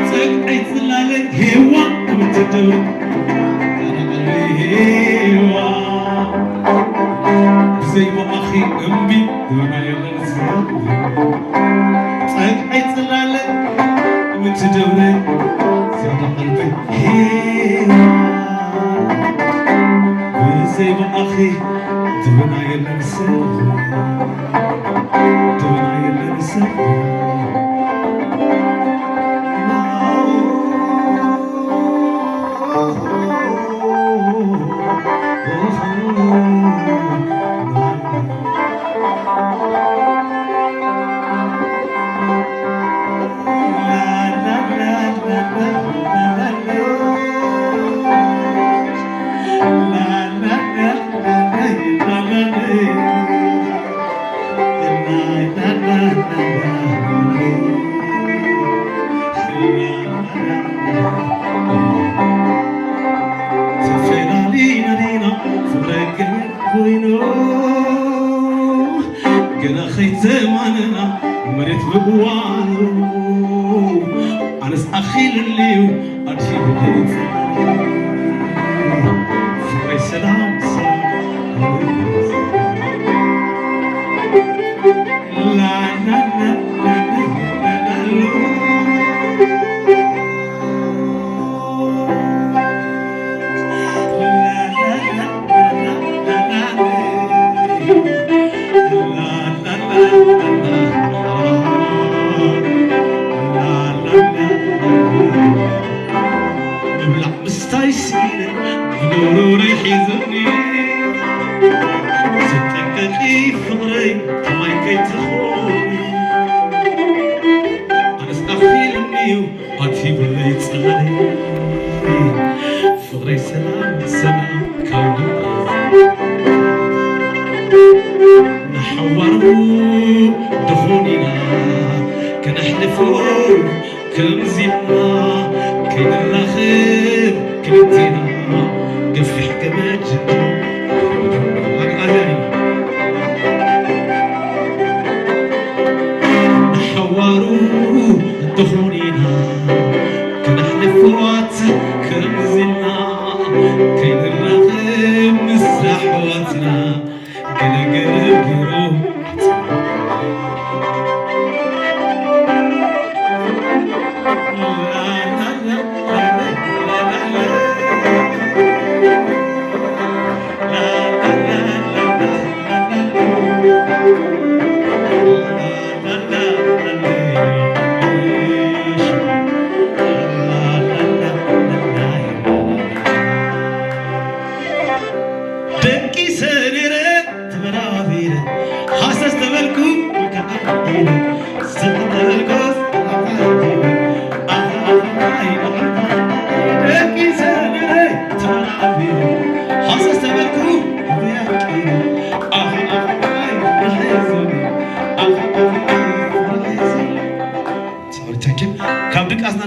ጸግዐይ ጽላለይ ሄዋ ክምትደው፣ ጸግዐይ ሄዋ። ብዘይ ብኣኺ እምቢ፣ ዶና የለን ዝብል። ጸግዐይ ጽላለይ ምትደውረ፣ ዝያዳ ቀልበይ ሄዋ። ብዘይ ብኣኺ፣ ድብና የለን ሰብ፣ ድብና የለን ሰብ። ተፈላሊና ዲና ፍቕረይ ገመድ ኮይኑ፣ ገና ከይተማነና መሬት ብእዋኑ። ኣነስ ኣኺልንዩ ኣድሂቡ ለይጸናኒ። ፍቕረይ ሰላም ሰላም። ምብላዕ ምስታይ ስኢነ፣ ብነውሪ ሒዙኒ። ተጠንቀቂ ፍቕረይ፣ ከማይ ከይትኾኒ። ኣነስ ኣኺሉኒ'ዩ ኣትሂቡለይ ጸላሊ። ፍቕረይ ሰላም ሰላም ካብ ልበይ። ንሓዋሩ ድኹን ኢና ከነሕልፎ፣ ከምዚ ኢልና ከይንራኸብ ክልቴና ገፊሕ ገመድ ኣግኣዛይ። ንሓዋሩ እንተኾኒና ከነሕልፎ ከምዚና ከይንራኸብ ምስ ኣሕዋትና ገለ ገለ ገይሩ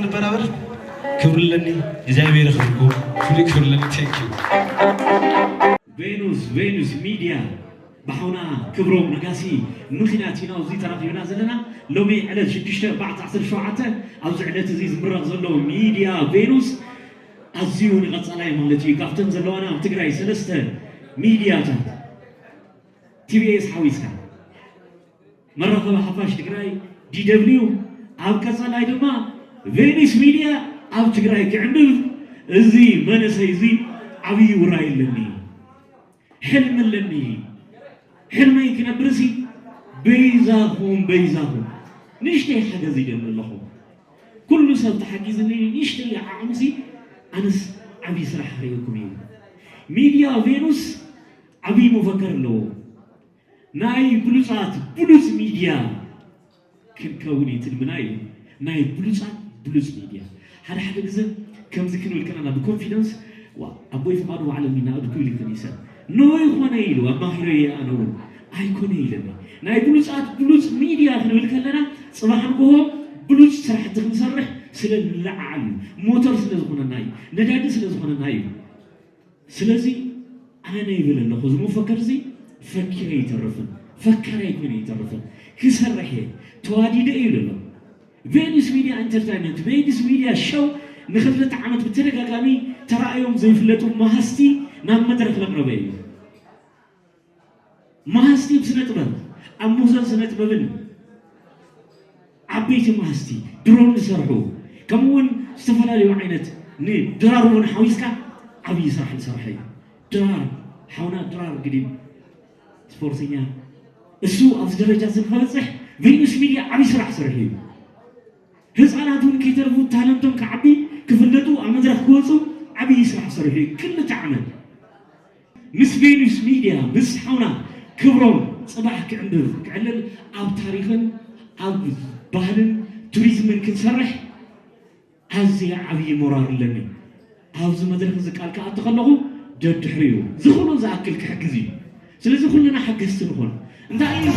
ንበራበር። ክብሪ ኣለኒ። እግዚኣብሔር ይኽብርኩም። ፍሉይ ክብሪ ኣለኒ። Thank you። ቬኑስ ቬኑስ ሚድያ ብሓውና ክብሮም ነጋሲ ምኽንያት ኢና ኣብዚ ተራኺብና ዘለና። ሎሚ ዕለት ሽዱሽተ ኣርባዕተ ዓሰርተ ሸውዓተ ኣብዚ ዕለት እዚ ዝምረቕ ዘሎ ሚድያ ቬኑስ ኣዝዩ ንቐጻላይ ማለት እዩ ካብተን ዘለዋና ኣብ ትግራይ ሰለስተ ሚድያታት ቲቢኤስ ሓዊስካ መራኸቢ ሓፋሽ ትግራይ ዲደብሊዩ ኣብ ቀጻላይ ድማ ቬኒስ ሚድያ ኣብ ትግራይ ክዕምብብ እዚ መንእሰይ እዚ ዓብዪ ውራይ ኣለኒ፣ ሕልሚ ኣለኒ። ሕልመይ ክነብርሲ በይዛኹም በይዛኹም ንእሽተይ ሓገዝ ይደሊ ኣለኹ። ኩሉ ሰብ ተሓጊዝኒ ንእሽተይ ዓቕምሲ ኣነስ ዓብዪ ስራሕ ክርእየኩም እዩ። ሚድያ ቬኑስ ዓብዪ መፈክር ኣለዎ። ናይ ብሉፃት ብሉፅ ሚድያ ክንከውን እዩ ትልምና እዩ። ናይ ብሉፃት ብሉፅ ሚድያ ሓደ ሓደ ግዘ ከምዚ ክንብል ከለና ብኮንፊደንስ ኣቦይ ፍቃዱ ባዕሎም ኢና እድኩ ኢሉ ይኽእል ይሰብ ኖ ይኾነ ኢሉ ኣማኺሮ እየ ኣነ እውን ኣይኮነ ኢለኒ። ናይ ብሉፃት ብሉፅ ሚድያ ክንብል ከለና ፅባሕ ንግሆ ብሉፅ ስራሕቲ ክንሰርሕ ስለ ንለዓዓል እዩ። ሞተር ስለ ዝኾነና እዩ። ነዳዲ ስለ ዝኾነና እዩ። ስለዚ ኣነ ይብል ኣለኹ፣ እዚ መፈክር እዚ ፈኪረ ይተርፍን ፈካራይ ኮይነ ይተርፍን ክሰርሕ እየ ተዋዲደ እዩ ዘሎ። ቬኒስ ሚድያ ኢንተርታይመንት፣ ቬኒስ ሚድያ ሸው ንክልተ ዓመት ብተደጋጋሚ ተራእዮም ዘይፍለጡ መሃዝቲ ናብ መድረክ ለቅረበ እዩ። መሃዝቲ ኣብ ስነ ጥበብ፣ ኣብ ሙዘን ስነ ጥበብን ዓበይቲ መሃዝቲ ድሮን ዝሰርሑ ከምኡ እውን ዝተፈላለዩ ዓይነት ንድራር እውን ሓዊስካ ዓብዪ ስራሕ ዝሰርሐ እዩ። ድራር ሓውና ድራር ግዲም ስፖርተኛ እሱ ኣብዚ ደረጃ እዚ ንክበፅሕ ቬኑስ ሚድያ ዓብዪ ስራሕ ሰሪሑ እዩ። ህፃናት እውን ከይተርፉ ታለንቶም ክዓቢ ክፍለጡ ኣብ መድረክ ክወፁ ዓብዪ ስራሕ ሰሪሑ እዩ። ክልተ ዓመት ምስ ቬኑስ ሚድያ ምስ ሓውና ክብሮም ፅባሕ ክዕምብብ ክዕልል ኣብ ታሪኽን ኣብ ባህልን ቱሪዝምን ክንሰርሕ ኣዝየ ዓብዪ ሞራል ኣለኒ። ኣብዚ መድረኽ እዚ ቃል ክኣቱ ከለኹ ደድሕሪኡ ዝኽእሎ ዝኣክል ክሕግዝ እዩ። ስለዚ ኩልና ሓገዝቲ ንኹን። እንታይ እዩ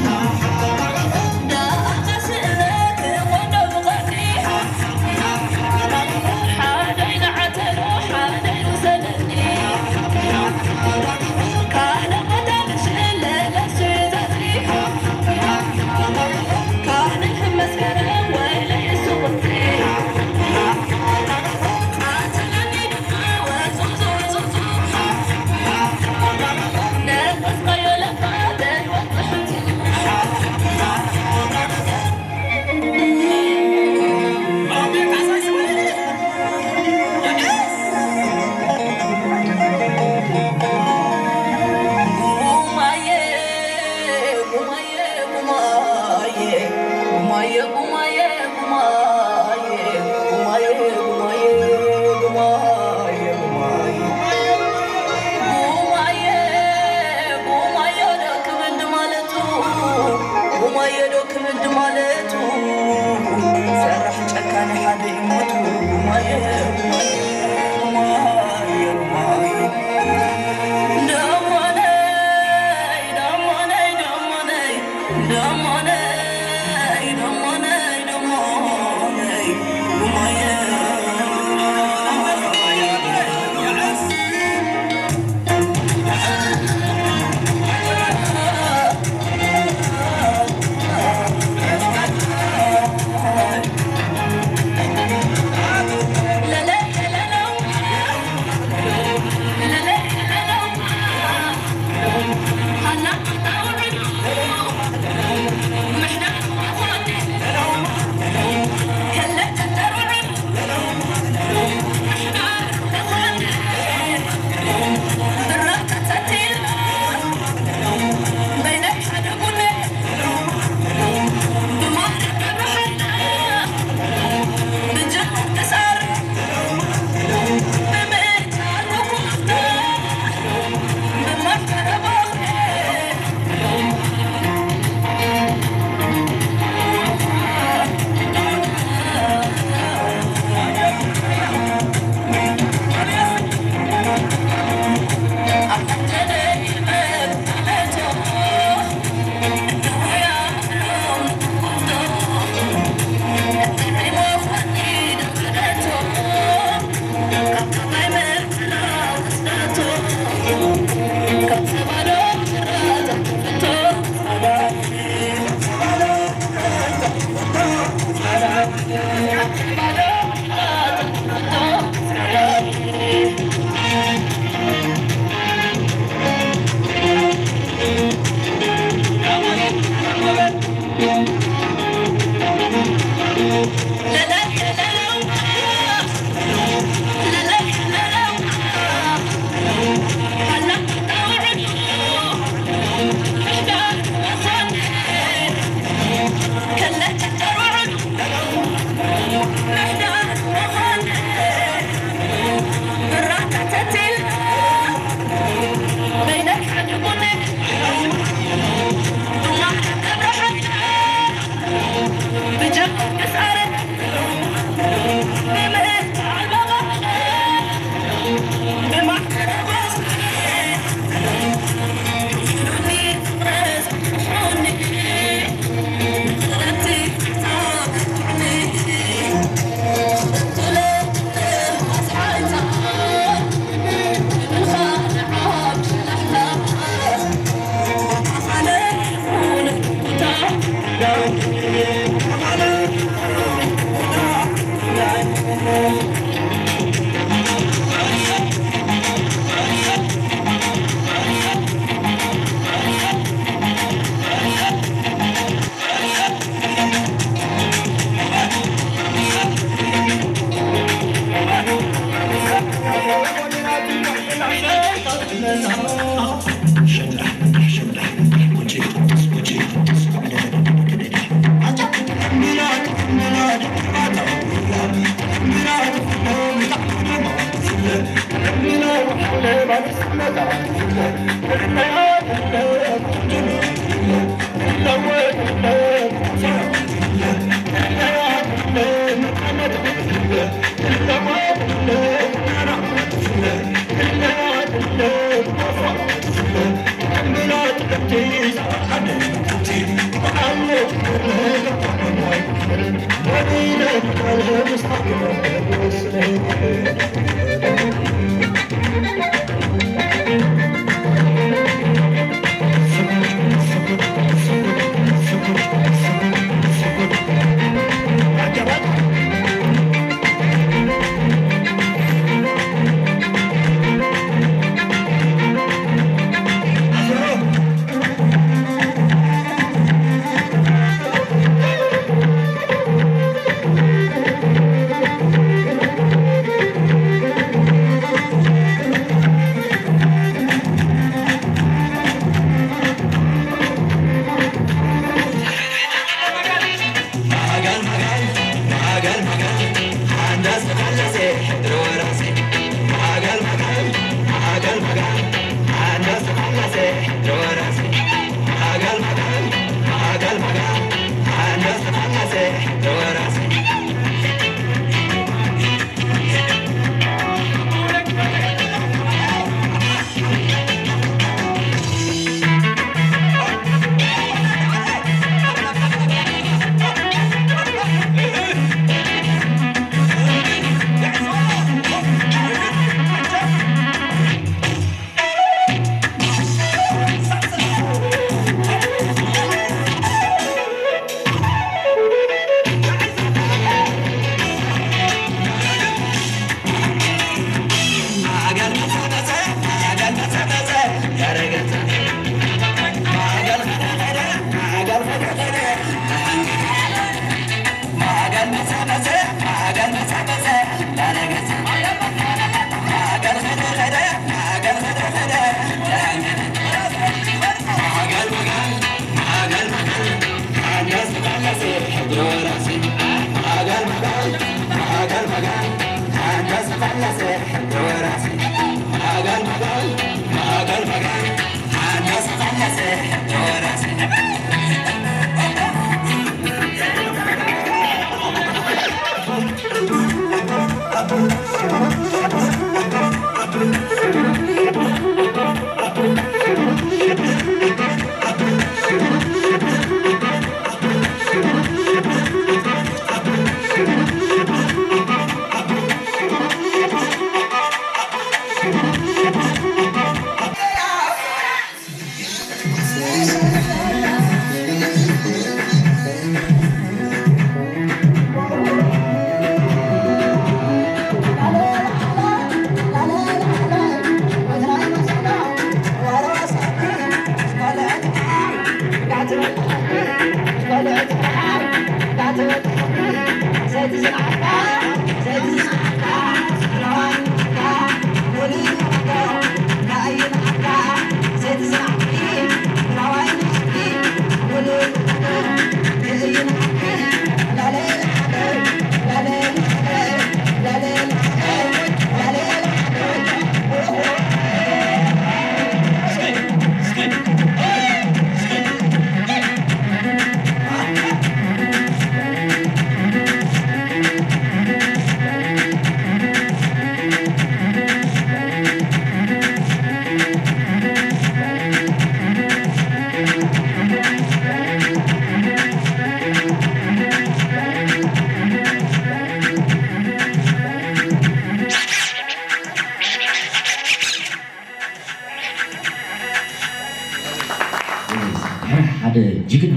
ድሕሪ ሓደ ጅግና፣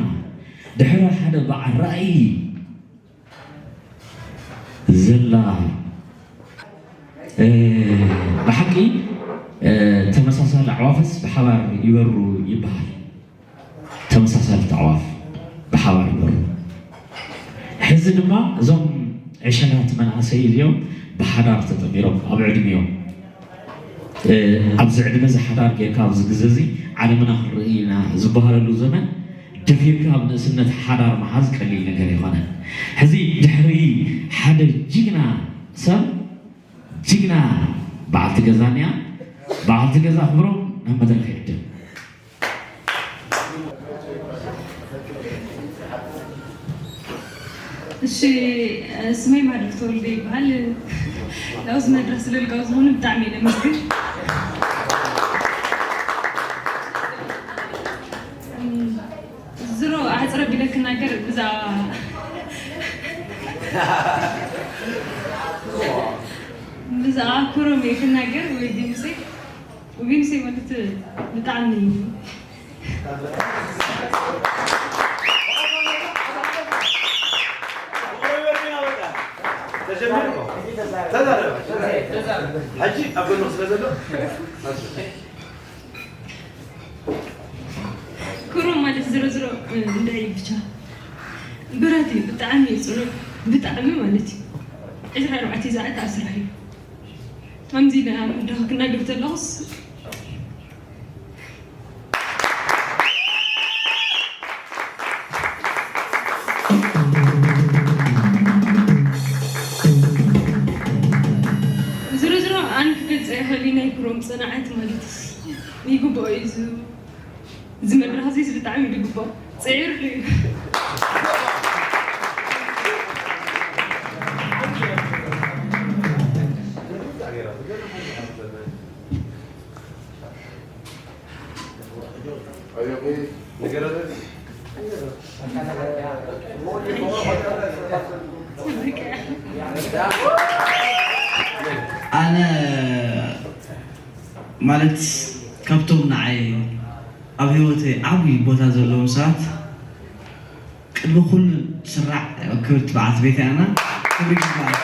ድሕሪ ሓደ በዓል ራእይ ዘላ፣ እ፣ ብሓቂ፣ እ፣ ተመሳሳሊ ኣዕዋፍስ ብሓባር ይበሩ ይበሃል። ተመሳሳሊ ኣዕዋፍ ብሓባር ይበሩ። ሕዚ ድማ እዞም ዕሸላት መናእሰይ እዚኦም ብሓዳር ተጠሚሮም ኣብ ዕድሚኦም፣ እ፣ ኣብዚ ዕድመ እዚ ሓዳር ጌርካ ኣብዚ ግዜ እዚ ዓለምና ክንርኢ ኢና ዝበሃለሉ ዘመን ደፊርካ ኣብ ንእስነት ሓዳር ምሓዝ ቀሊል ነገር ኣይኮነን። ሕዚ ድሕሪ ሓደ ጅግና ሰብ፣ ጅግና በዓልቲ ገዛ እኒኣ፣ በዓልቲ ኣኽብሮም ናብ መድረኽ ይዕድም። እሺ፣ ስመይ ማህደር ተወልደ ይበሃል። ናብዚ መድረኽ ስለ ልጋብዝኹኒ ብጣዕሚ እየ ለመስግን። እም፣ ዝሮ ኣሕፅር ኣቢለ ክናገር ብዛዕባ ብዛዕባ ኩሮም እየ ክናገር ወይ ድምፂ ወገንሰይ ማለት ብጣዕሚ ተጀሚሩ እኮ። ተዛረበ። ሕጂ ኣብ ጎንኹ ስለ ዘሎ። ኩሮም ማለት ዝሮ ዝሮ እንታይ እዩ ብቻ ብረት እዩ፣ ብጣዕሚ እዩ ፅኑዕ፣ ብጣዕሚ ማለት እዩ። ዕስራ ኣርባዕተ ሰዓት ኣብ ስራሕ እዩ። ከምዚ ኢለ ኣብ መድረኽ ክናገር ተለኹስ ዝሮ ዝሮ ኣነ ክገልጸ ይኽእል እዩ ናይ ኩሮም ጽንዓት ማለት እዩ። ይግብኦ እዩ እዚ፣ እዚ መድረኽ እዚስ ብጣዕሚ እዩ ዝግብኦ። ጽዒሩ እዩ። ኣነ ማለት ካብቶም ንዓይ ኣብ ህይወተይ ዓብዪ ቦታ ዘለዎም ሰባት ቅድሚ ኩሉ ትስራዕ ክብርቲ በዓልቲ ቤት ኣና ክብሪ ይግባእ።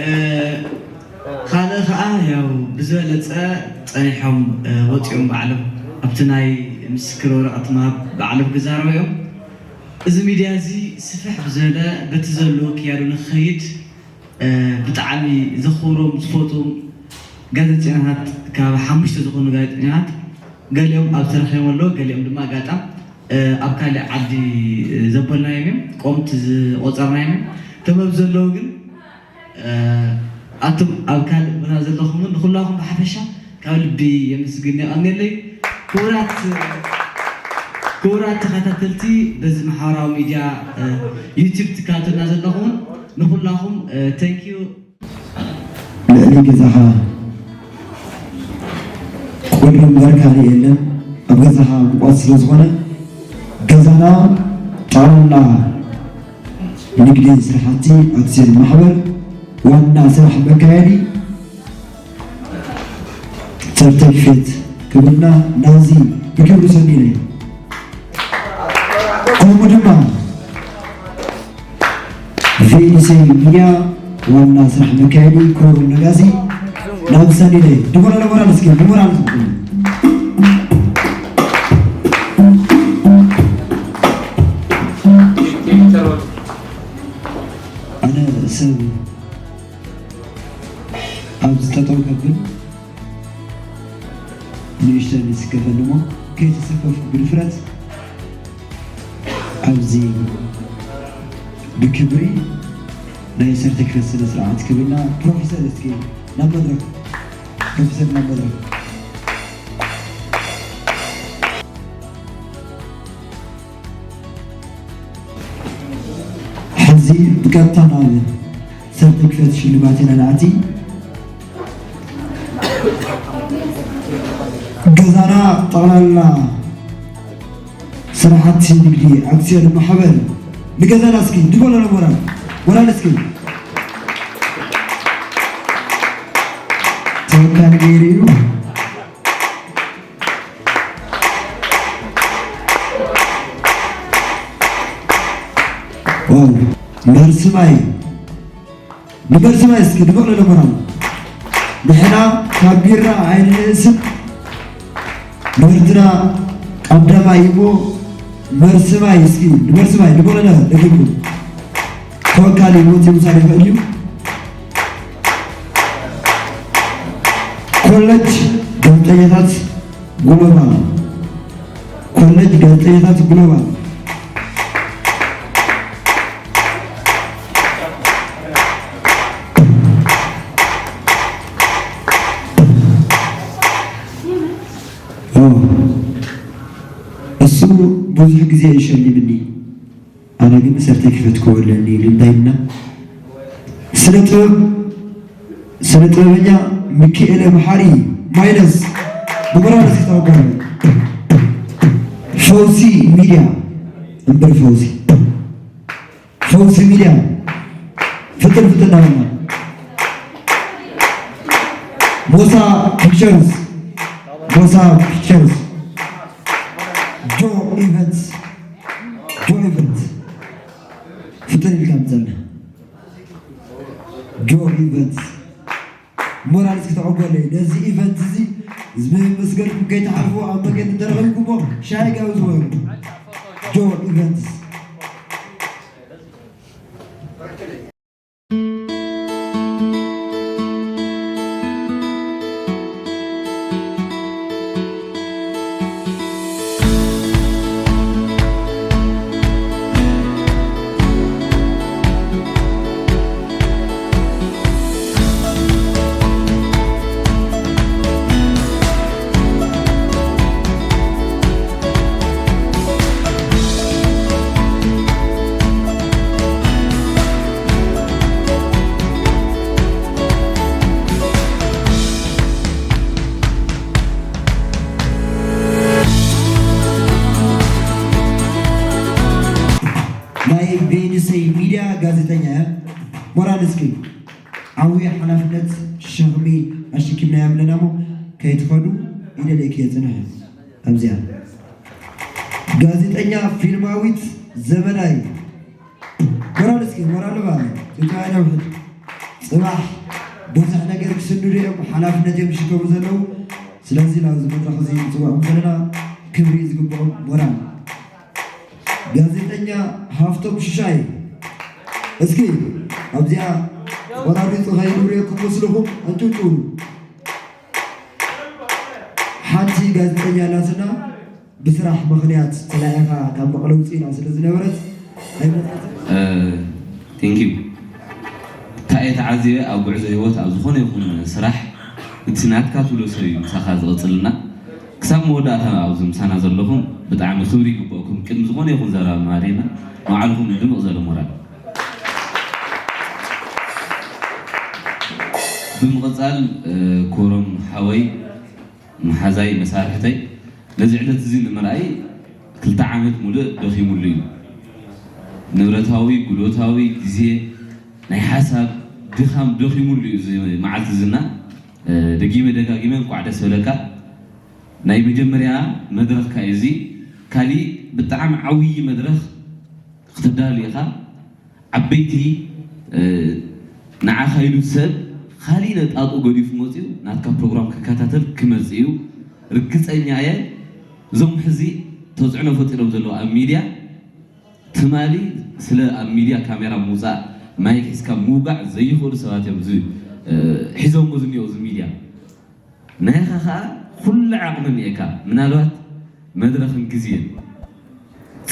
እ፣ ካልእ ከዓ ያው ብዝበለፀ ፀኒሖም፣ እ፣ ወፂኦም ባዕሎም ኣብቲ ናይ ምስክር ወረቐት ምሃብ ባዕሎም ክዛረቡ እዮም። እዚ ሚድያ እዚ ስፍሕ ብዝበለ በቲ ዘለዎ ክያዱ ንክኸይድ እ፣ ብጣዕሚ ዘኽብሮም ዝፈትዎም ጋዜጠኛታት ካብ ሓሙሽተ ዝኾኑ ጋዜጠኛታት ገሊኦም ኣብ ተረኺቦም ኣለዉ፣ ገሊኦም ድማ ኣጋጣም፣ እ፣ ኣብ ካልእ ዓዲ፣ እ፣ ዘበልናዮም እዮም፣ ቆምቲ ዝቖጸርናዮም እዮም። እቶም ኣብዚ ዘለዉ ግን፣ እ፣ ኣቱም ኣብ ካልእ ቦታ ዘለኹም እውን ንኹላኹም ብሓፈሻ ካብ ልቢ የመስግን፣ የቐንየለይ። ክቡራት፣ ክቡራት ተኸታተልቲ በዚ ማሕበራዊ ሚድያ፣ እ፣ ዩቲዩብ ትከታተሉና ዘለኹም ንኹላኹም፣ እ፣ thank you። ልዕሊ ገዛኻ ቁሪ እምበር ካልእ የለን። ኣብ ገዛኻ ምቋት ስለ ዝኾነ ገዛና ጠቕላላ ንግዲ ስራሕቲ ኣክሲዮን ማሕበር ዋና ስራሕ መካየዲ ሰርተፊኬት ክብልና ናዚ ብግብሪ ሰኒነ። ከምኡ ድማ ቪኤንሲ ሚድያ ዋና ስራሕ መካየዲ ክቡር ነጋሲ ናብ ሰኒነ ድጎሎ ለሞራል እስኪ ብሞራል ኣነ ሰብ ኣብዚ ጠጠው ከብል ንእሽተን ይስከፈኒ እሞ ከይተሰከፍኩ ብድፍረት ኣብዚ ብክብሪ ናይ ሰርቲፊኬት ስነ ስርዓት ክብልና ፕሮፌሰር እስኪ ናብ መድረክ ፕሮፌሰር ናብ መድረክ ሕዚ ብቀጥታ ናብ ሰርቲፊኬት ሽልማት ኢና ንኣቲ። ገዛና ጠቕላላ ስራሕቲ ንግዲ ኣክሲዮን ማሕበር ንገዛና እስኪ ድበለሎ ሞራል ሞራል እስኪ ተወካሊ ገይሩ እዩ። ዋው መርሲ ማይ ንመርሲ ማይ እስኪ ንበቕሎ ለመራም ንሕና ካብ ቢራ ኣይንንእስን ምህርትና ቀዳማይ እሞ መርሲ ማይ እስኪ ንመርሲ ማይ ንበቕሎ ለግቡ ተወካሊ ወፂ ምሳሌ ይኽእል እዩ ኮለጅ ጋዜጠኛታት ግሎባል ኮለጅ ጋዜጠኛታት ግሎባል እሱ ብዙሕ ግዜ ይሸልምኒ፣ ኣነ ግን ሰርቲፊኬት ክህበኒ ኣለኒ ኢሉ እንታይ ኢልና። ስነ ጥበብ ስነ ጥበበኛ ሚካኤለ መሓሪ ማይነስ ብሞራል እስኪ ተቐበሉ። ፈውሲ ሚድያ እምበር ፈውሲ ፈውሲ ሚድያ ፍጥር ፍጥር ናበልና። ሞሳ ፒክቸርስ ሞሳ ፒክቸርስ ጆ ኢቨንትስ ጆ ኢቨንትስ ፍጥር ኢልካ ምጸና ጆ ኢቨንትስ ሞራል እስኪ ተቐበለይ ነዚ ኢቨንት እዚ ዝመስገልኩም ከይትሓልፉ ኣብ መገዲ እንተረኸብኩሞ ሻሂ ጋብዝዎ ጆ ኢቨንትስ ናይ ቬኒሰይ ሚድያ ጋዜጠኛ እያ። ሞራል እስኪ ዓብዪ ሓላፍነት ሸኽሚ ኣሸኪምናዮም ኣለና እሞ ከይትኸዱ ኢደለይክ የፅንሕ ኣብዚኣ ጋዜጠኛ ፊልማዊት ዘመናይ ሞራል እስኪ ሞራል ባለ ኢትዮጵያ ነውሕድ ፅባሕ ብዙሕ ነገር ክስንዱ እዮም ሓላፍነት እዮም ዝሽከሙ ዘለዉ ስለዚ ናብዚ መድረክ እዚ ንፅውዖም ዘለና ክብሪ ዝግብኦም ሞራል ጋዜጠኛ ሃፍቶም ሽሻይ እስኪ ኣብዚኣ ቆራሪፁ ከይንብርየኩም ምስልኹም ኣንጭውጭውሉ ሓንቲ ጋዜጠኛ ናትና ብስራሕ ምኽንያት ተላኢኻ ካብ መቐለ ውፅኢና ስለ ዝነበረት ኣይመፅኣትን። ቴንኪዩ እንታይ እየ ተዓዚበ ኣብ ጉዕዞ ህይወት ኣብ ዝኾነ ይኹን ስራሕ እቲ ናትካ ትብሎ ሰብ እዩ ምሳኻ ዝቕፅልና ክሳብ መወዳእታ ኣብዚ ምሳና ዘለኹም ብጣዕሚ ክብሪ ይግበእኩም ቅድሚ ዝኾነ ይኹን ዘረባ ማለና ንባዕልኹም ድምቕ ዘለ ሞራል ብምቕፃል ኮሮም ሓወይ መሓዛይ መሳርሕተይ ነዚ ዕለት እዚ ንምርኣይ ክልተ ዓመት ሙሉእ ደኺሙሉ እዩ። ንብረታዊ፣ ጉልበታዊ፣ ግዜ፣ ናይ ሓሳብ ድኻም ደኺሙሉ እዩ እዚ መዓልቲ እዚ እና ደጊመ ደጋጊመ እንኳዕ ደስ በለካ። ናይ መጀመርያ መድረኽካ እዩ እዚ። ካሊእ ብጣዕሚ ዓብዪ መድረኽ ክተዳሉ ኢኻ። ዓበይቲ ንዓኻ ኢሉ ሰብ ካሊእ ነጣጡ ገዲፉ መፂኡ ናትካ ፕሮግራም ክከታተል ክመፅእ እዩ ርግፀኛ እየ እዞም ሕዚ ተፅዕኖ ፈጢሮም ዘለዉ ኣብ ሚድያ ትማሊ ስለ ኣብ ሚድያ ካሜራ ምውፃእ ማይክ ሒዝካ ምውጋዕ ዘይኽእሉ ሰባት እዮም ሒዞሞ ዝኒኦ እዚ ሚድያ ናይኻ ከዓ ኩሉ ዓቕሚ እኒኤካ ምናልባት መድረኽን ግዜን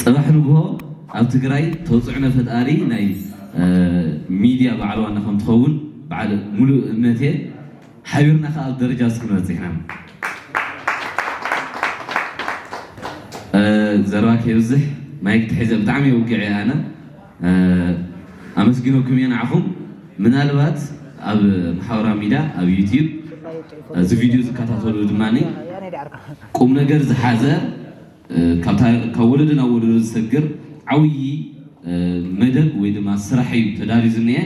ፅባሕ ንግሆ ኣብ ትግራይ ተፅዕኖ ፈጣሪ ናይ ሚድያ በዓል ዋና ከም ትኸውን በዓል ሙሉእ እምነት እየ ሓቢርና ከዓ ኣብ ደረጃ እስክንበፅሕ ኢና ዘረባ ከየብዝሕ ማይክ ተሒዘ ብጣዕሚ ውግዐ ኣነ ኣመስግነኩም እየ ንዓኹም ምናልባት ኣብ ማሕበራዊ ሚድያ ኣብ ዩትዩብ እዚ ቪድዮ ዝከታተሉ ድማ ቁም ነገር ዝሓዘ ካብ ወለዶ ናብ ወለዶ ዝሰግር ዓብዪ መደብ ወይ ድማ ስራሕ እዩ ተዳልዩ ዝኒሀ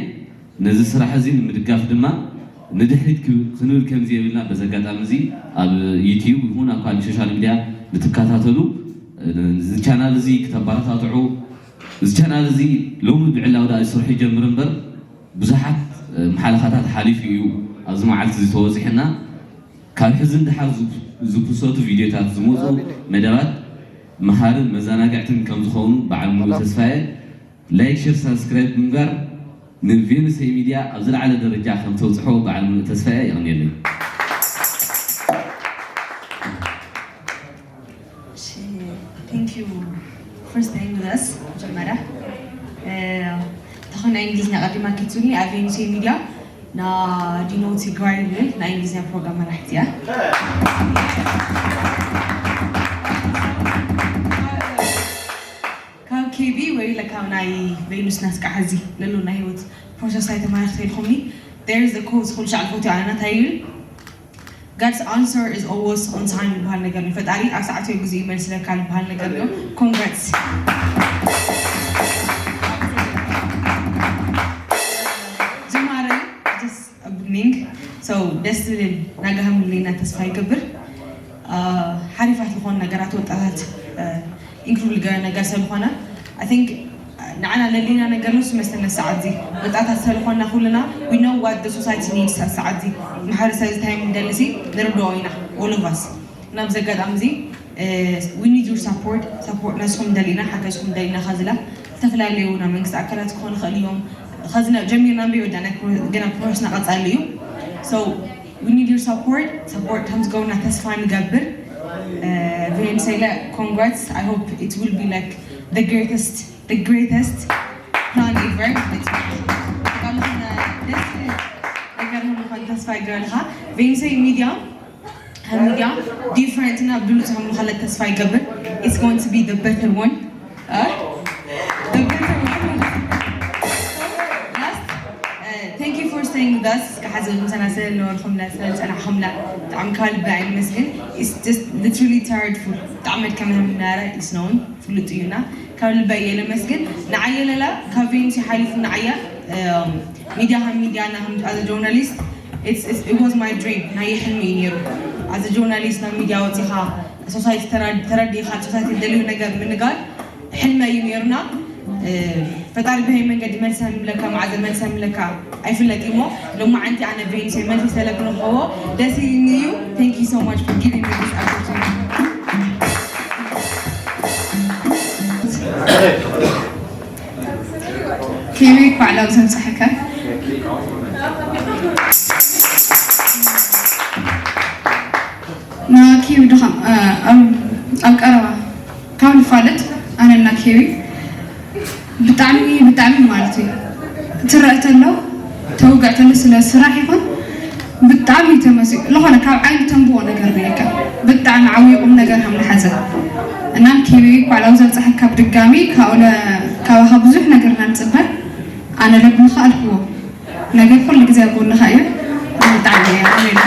ነዚ ስራሕ እዚ ንምድጋፍ ድማ ንድሕሪት ክንብል ከምዚ የብልና በዚ ኣጋጣሚ እዚ ኣብ ዩትዩብ ይኹን ኣብ ካልእ ሶሻል ሚድያ ንትከታተሉ እዚ ቻናል እዚ ክተባረታትዑ እዚ ቻናል እዚ ሎሚ ብዕላዊ ዳኣ ስርሑ ይጀምር እምበር ብዙሓት መሓለኻታት ሓሊፉ እዩ ኣብዚ መዓልቲ እዚ ተወፂሕና ካብ ሕዚ ንደሓር ዝፕሰቱ ቪድዮታት ዝመፁ መደባት መሃርን መዘናግዕትን ከም ዝኾኑ በዓል ሙሉ ተስፋየ ላይክ ሸር ሳብስክራይብ ብምግባር ንቬኑሰይ ሚድያ ኣብ ዝለዓለ ደረጃ ከም ተብፅሖ በዓል ሙሉ ተስፋየ የቕንየለይ። Thank you first time with us መጀመርያ ተኾን ናይ እንግሊዝኛ ቀዲማ ክትብልኒ ኣብ ቬኑሰይ ሚድያ ና ዲኖ ትግራይ ዝብል ናይ እንግሊዝኛ ፕሮግራም መራሕቲ እያ። ካብ ናይ ቬኑስ ናስቃ ሕዚ ለሎ ናይ ህይወት ፕሮሰስ ኣይተማረኽቲ ኢልኩምኒ። There is the quote ኩሉ ሻዕ ዝፈትዮ ኣነ እንታይ ይብል? God's answer is always on time ዝበሃል ነገር እዩ። ፈጣሪ ኣብ ሰዓቱ ግዜ ይመልስለካ ዝበሃል ነገር እዩ። Congrats። ጅማረ just a beginning። So ደስ ዝብል ናጋህም ሌና ተስፋ ይገብር። ሓሪፋት ዝኾኑ ነገራት ወጣታት ኢንክሉድ ዝገበረ ነገር ስለዝኾነ I think ንዓና ለሊና ነገር ንሱ መስለና ሰዓት እዚ ወጣታት ስለዝኾንና ኩልና we know what the society needs ሰዓት እዚ ማሕበረሰብ እንታይ ምደልሲ ንርድኦ ኢና all of us። ናብ ዘጋጣሚ እዚ we need your support support ነስኹም ደሊና ሓገዝኩም ደሊና ከዝላ ዝተፈላለዩ ናይ መንግስቲ ኣካላት ክኾኑ ይኽእል እዮም። ከዚ ጀሚርና እምበይ ወዳና ገና ፕሮሰስና ቀፃሊ እዩ። So we need your support support ከም ዝገብሩና ተስፋ ንገብር። ቬንሰይለ congrats I hope it will be like the greatest the greatest plan ever። ደስ ነገር ምዃን ተስፋ ይገብረልካ ቬንሰይ ሚድያ ሚድያ different እና ብሉፅ ከም ምዃን ተስፋ ይገብር። It's going to be the better one. Thank you for staying with us እስከ ሓዘ ምሳና ስለዝነበርኩምና ስለዝፀናሕኩምና ብጣዕሚ ካብ ልቢ ኣይንመስግን። It's just literally tired food ብጣዕሚ መድከምና ምናረ ኢስነውን ፍሉጥ እዩና ካብ ልበይ እየ ለመስግን። ንዓየ ለላ ካብ ቬኑስ ሓሊፉ ንዓያ ሚድያ ከም ሚድያ እና ከም as a journalist it was my dream ናይ ሕልሚ እዩ ነይሩ። As a journalist ናብ ሚድያ ወፂኻ society ተረዲኻ society ደልዩ ነገር ምንጋር ሕልመ እዩ ነይሩና። ፈጣሪ ብሀይ መንገዲ መልሰ ምለካ ማዕዘ መልሰ ምለካ ኣይፍለጥ እሞ ሎማዓንቲ ኣነ ቬኒሰይ መልሲ ስለክንኸቦ ደስ ኢልኒ እዩ። Thank you so much for giving me this opportunity። ኬቢ እንኳዕ ላብ ዘብፅሐካ። ንኪቢ ድኻም ኣብ ቀረባ ካብ ንፋለጥ ኣነና ኬቢ ብጣዕሚ ብጣዕሚ ማለት እዩ ትረአ ተሎ ተውግዕ ተሎ ስለ ስራሕ ይኹን ብጣዕሚ ተመሲጡ ዝኾነ ካብ ዓይኒ ተንብቦ ነገር ርኢካ ብጣዕሚ ዓብዪ ቁም ነገር ከም ዝሓዘ እና ንኪቢ እንኳዕ ላብ ዘብፅሐካ ብድጋሚ ካባኻ ብዙሕ ነገር ኢና ንፅበ ኣነ ለብምኻ ኣልክዎ ነገር ኩሉ ግዜ ኣብ ጎንኻ እየ። ብጣዕሚ እየ ኣሜሪካ።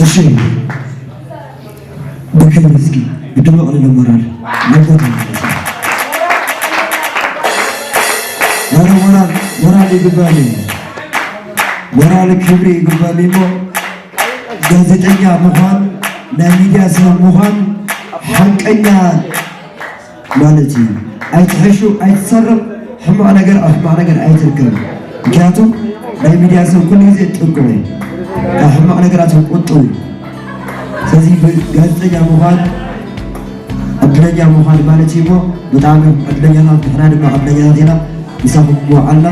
እሺ ብክብሪ እስኪ ብድምቕ ልለ ሞራል መጎታ ማለት ነው። ኧረ ሞራል ሞራል ይግባል እዩ። ሞራል ክብሪ ይግባል እሞ ጋዜጠኛ ምዃን ናይ ሚድያ ሰብ ምዃን ሓቀኛ ማለት እዩ። ኣይትሕሹ፣ ኣይትሰርቕ፣ ሕማቕ ነገር ኣብ ሕማቕ ነገር ኣይትርከብ። ምክንያቱ ናይ ሚድያ ሰብ ኩሉ ግዜ ጥንቁቕ እዩ። ካብ ሕማቕ ነገራት ቁጡብ እዩ። ስለዚ ጋዜጠኛ ምዃን ዕድለኛ ምዃን ማለት እዩ እሞ ብጣዕሚ ዕድለኛታት ንሕና ድማ ዕድለኛታት ኢና። ምሳኹም ምውዓልና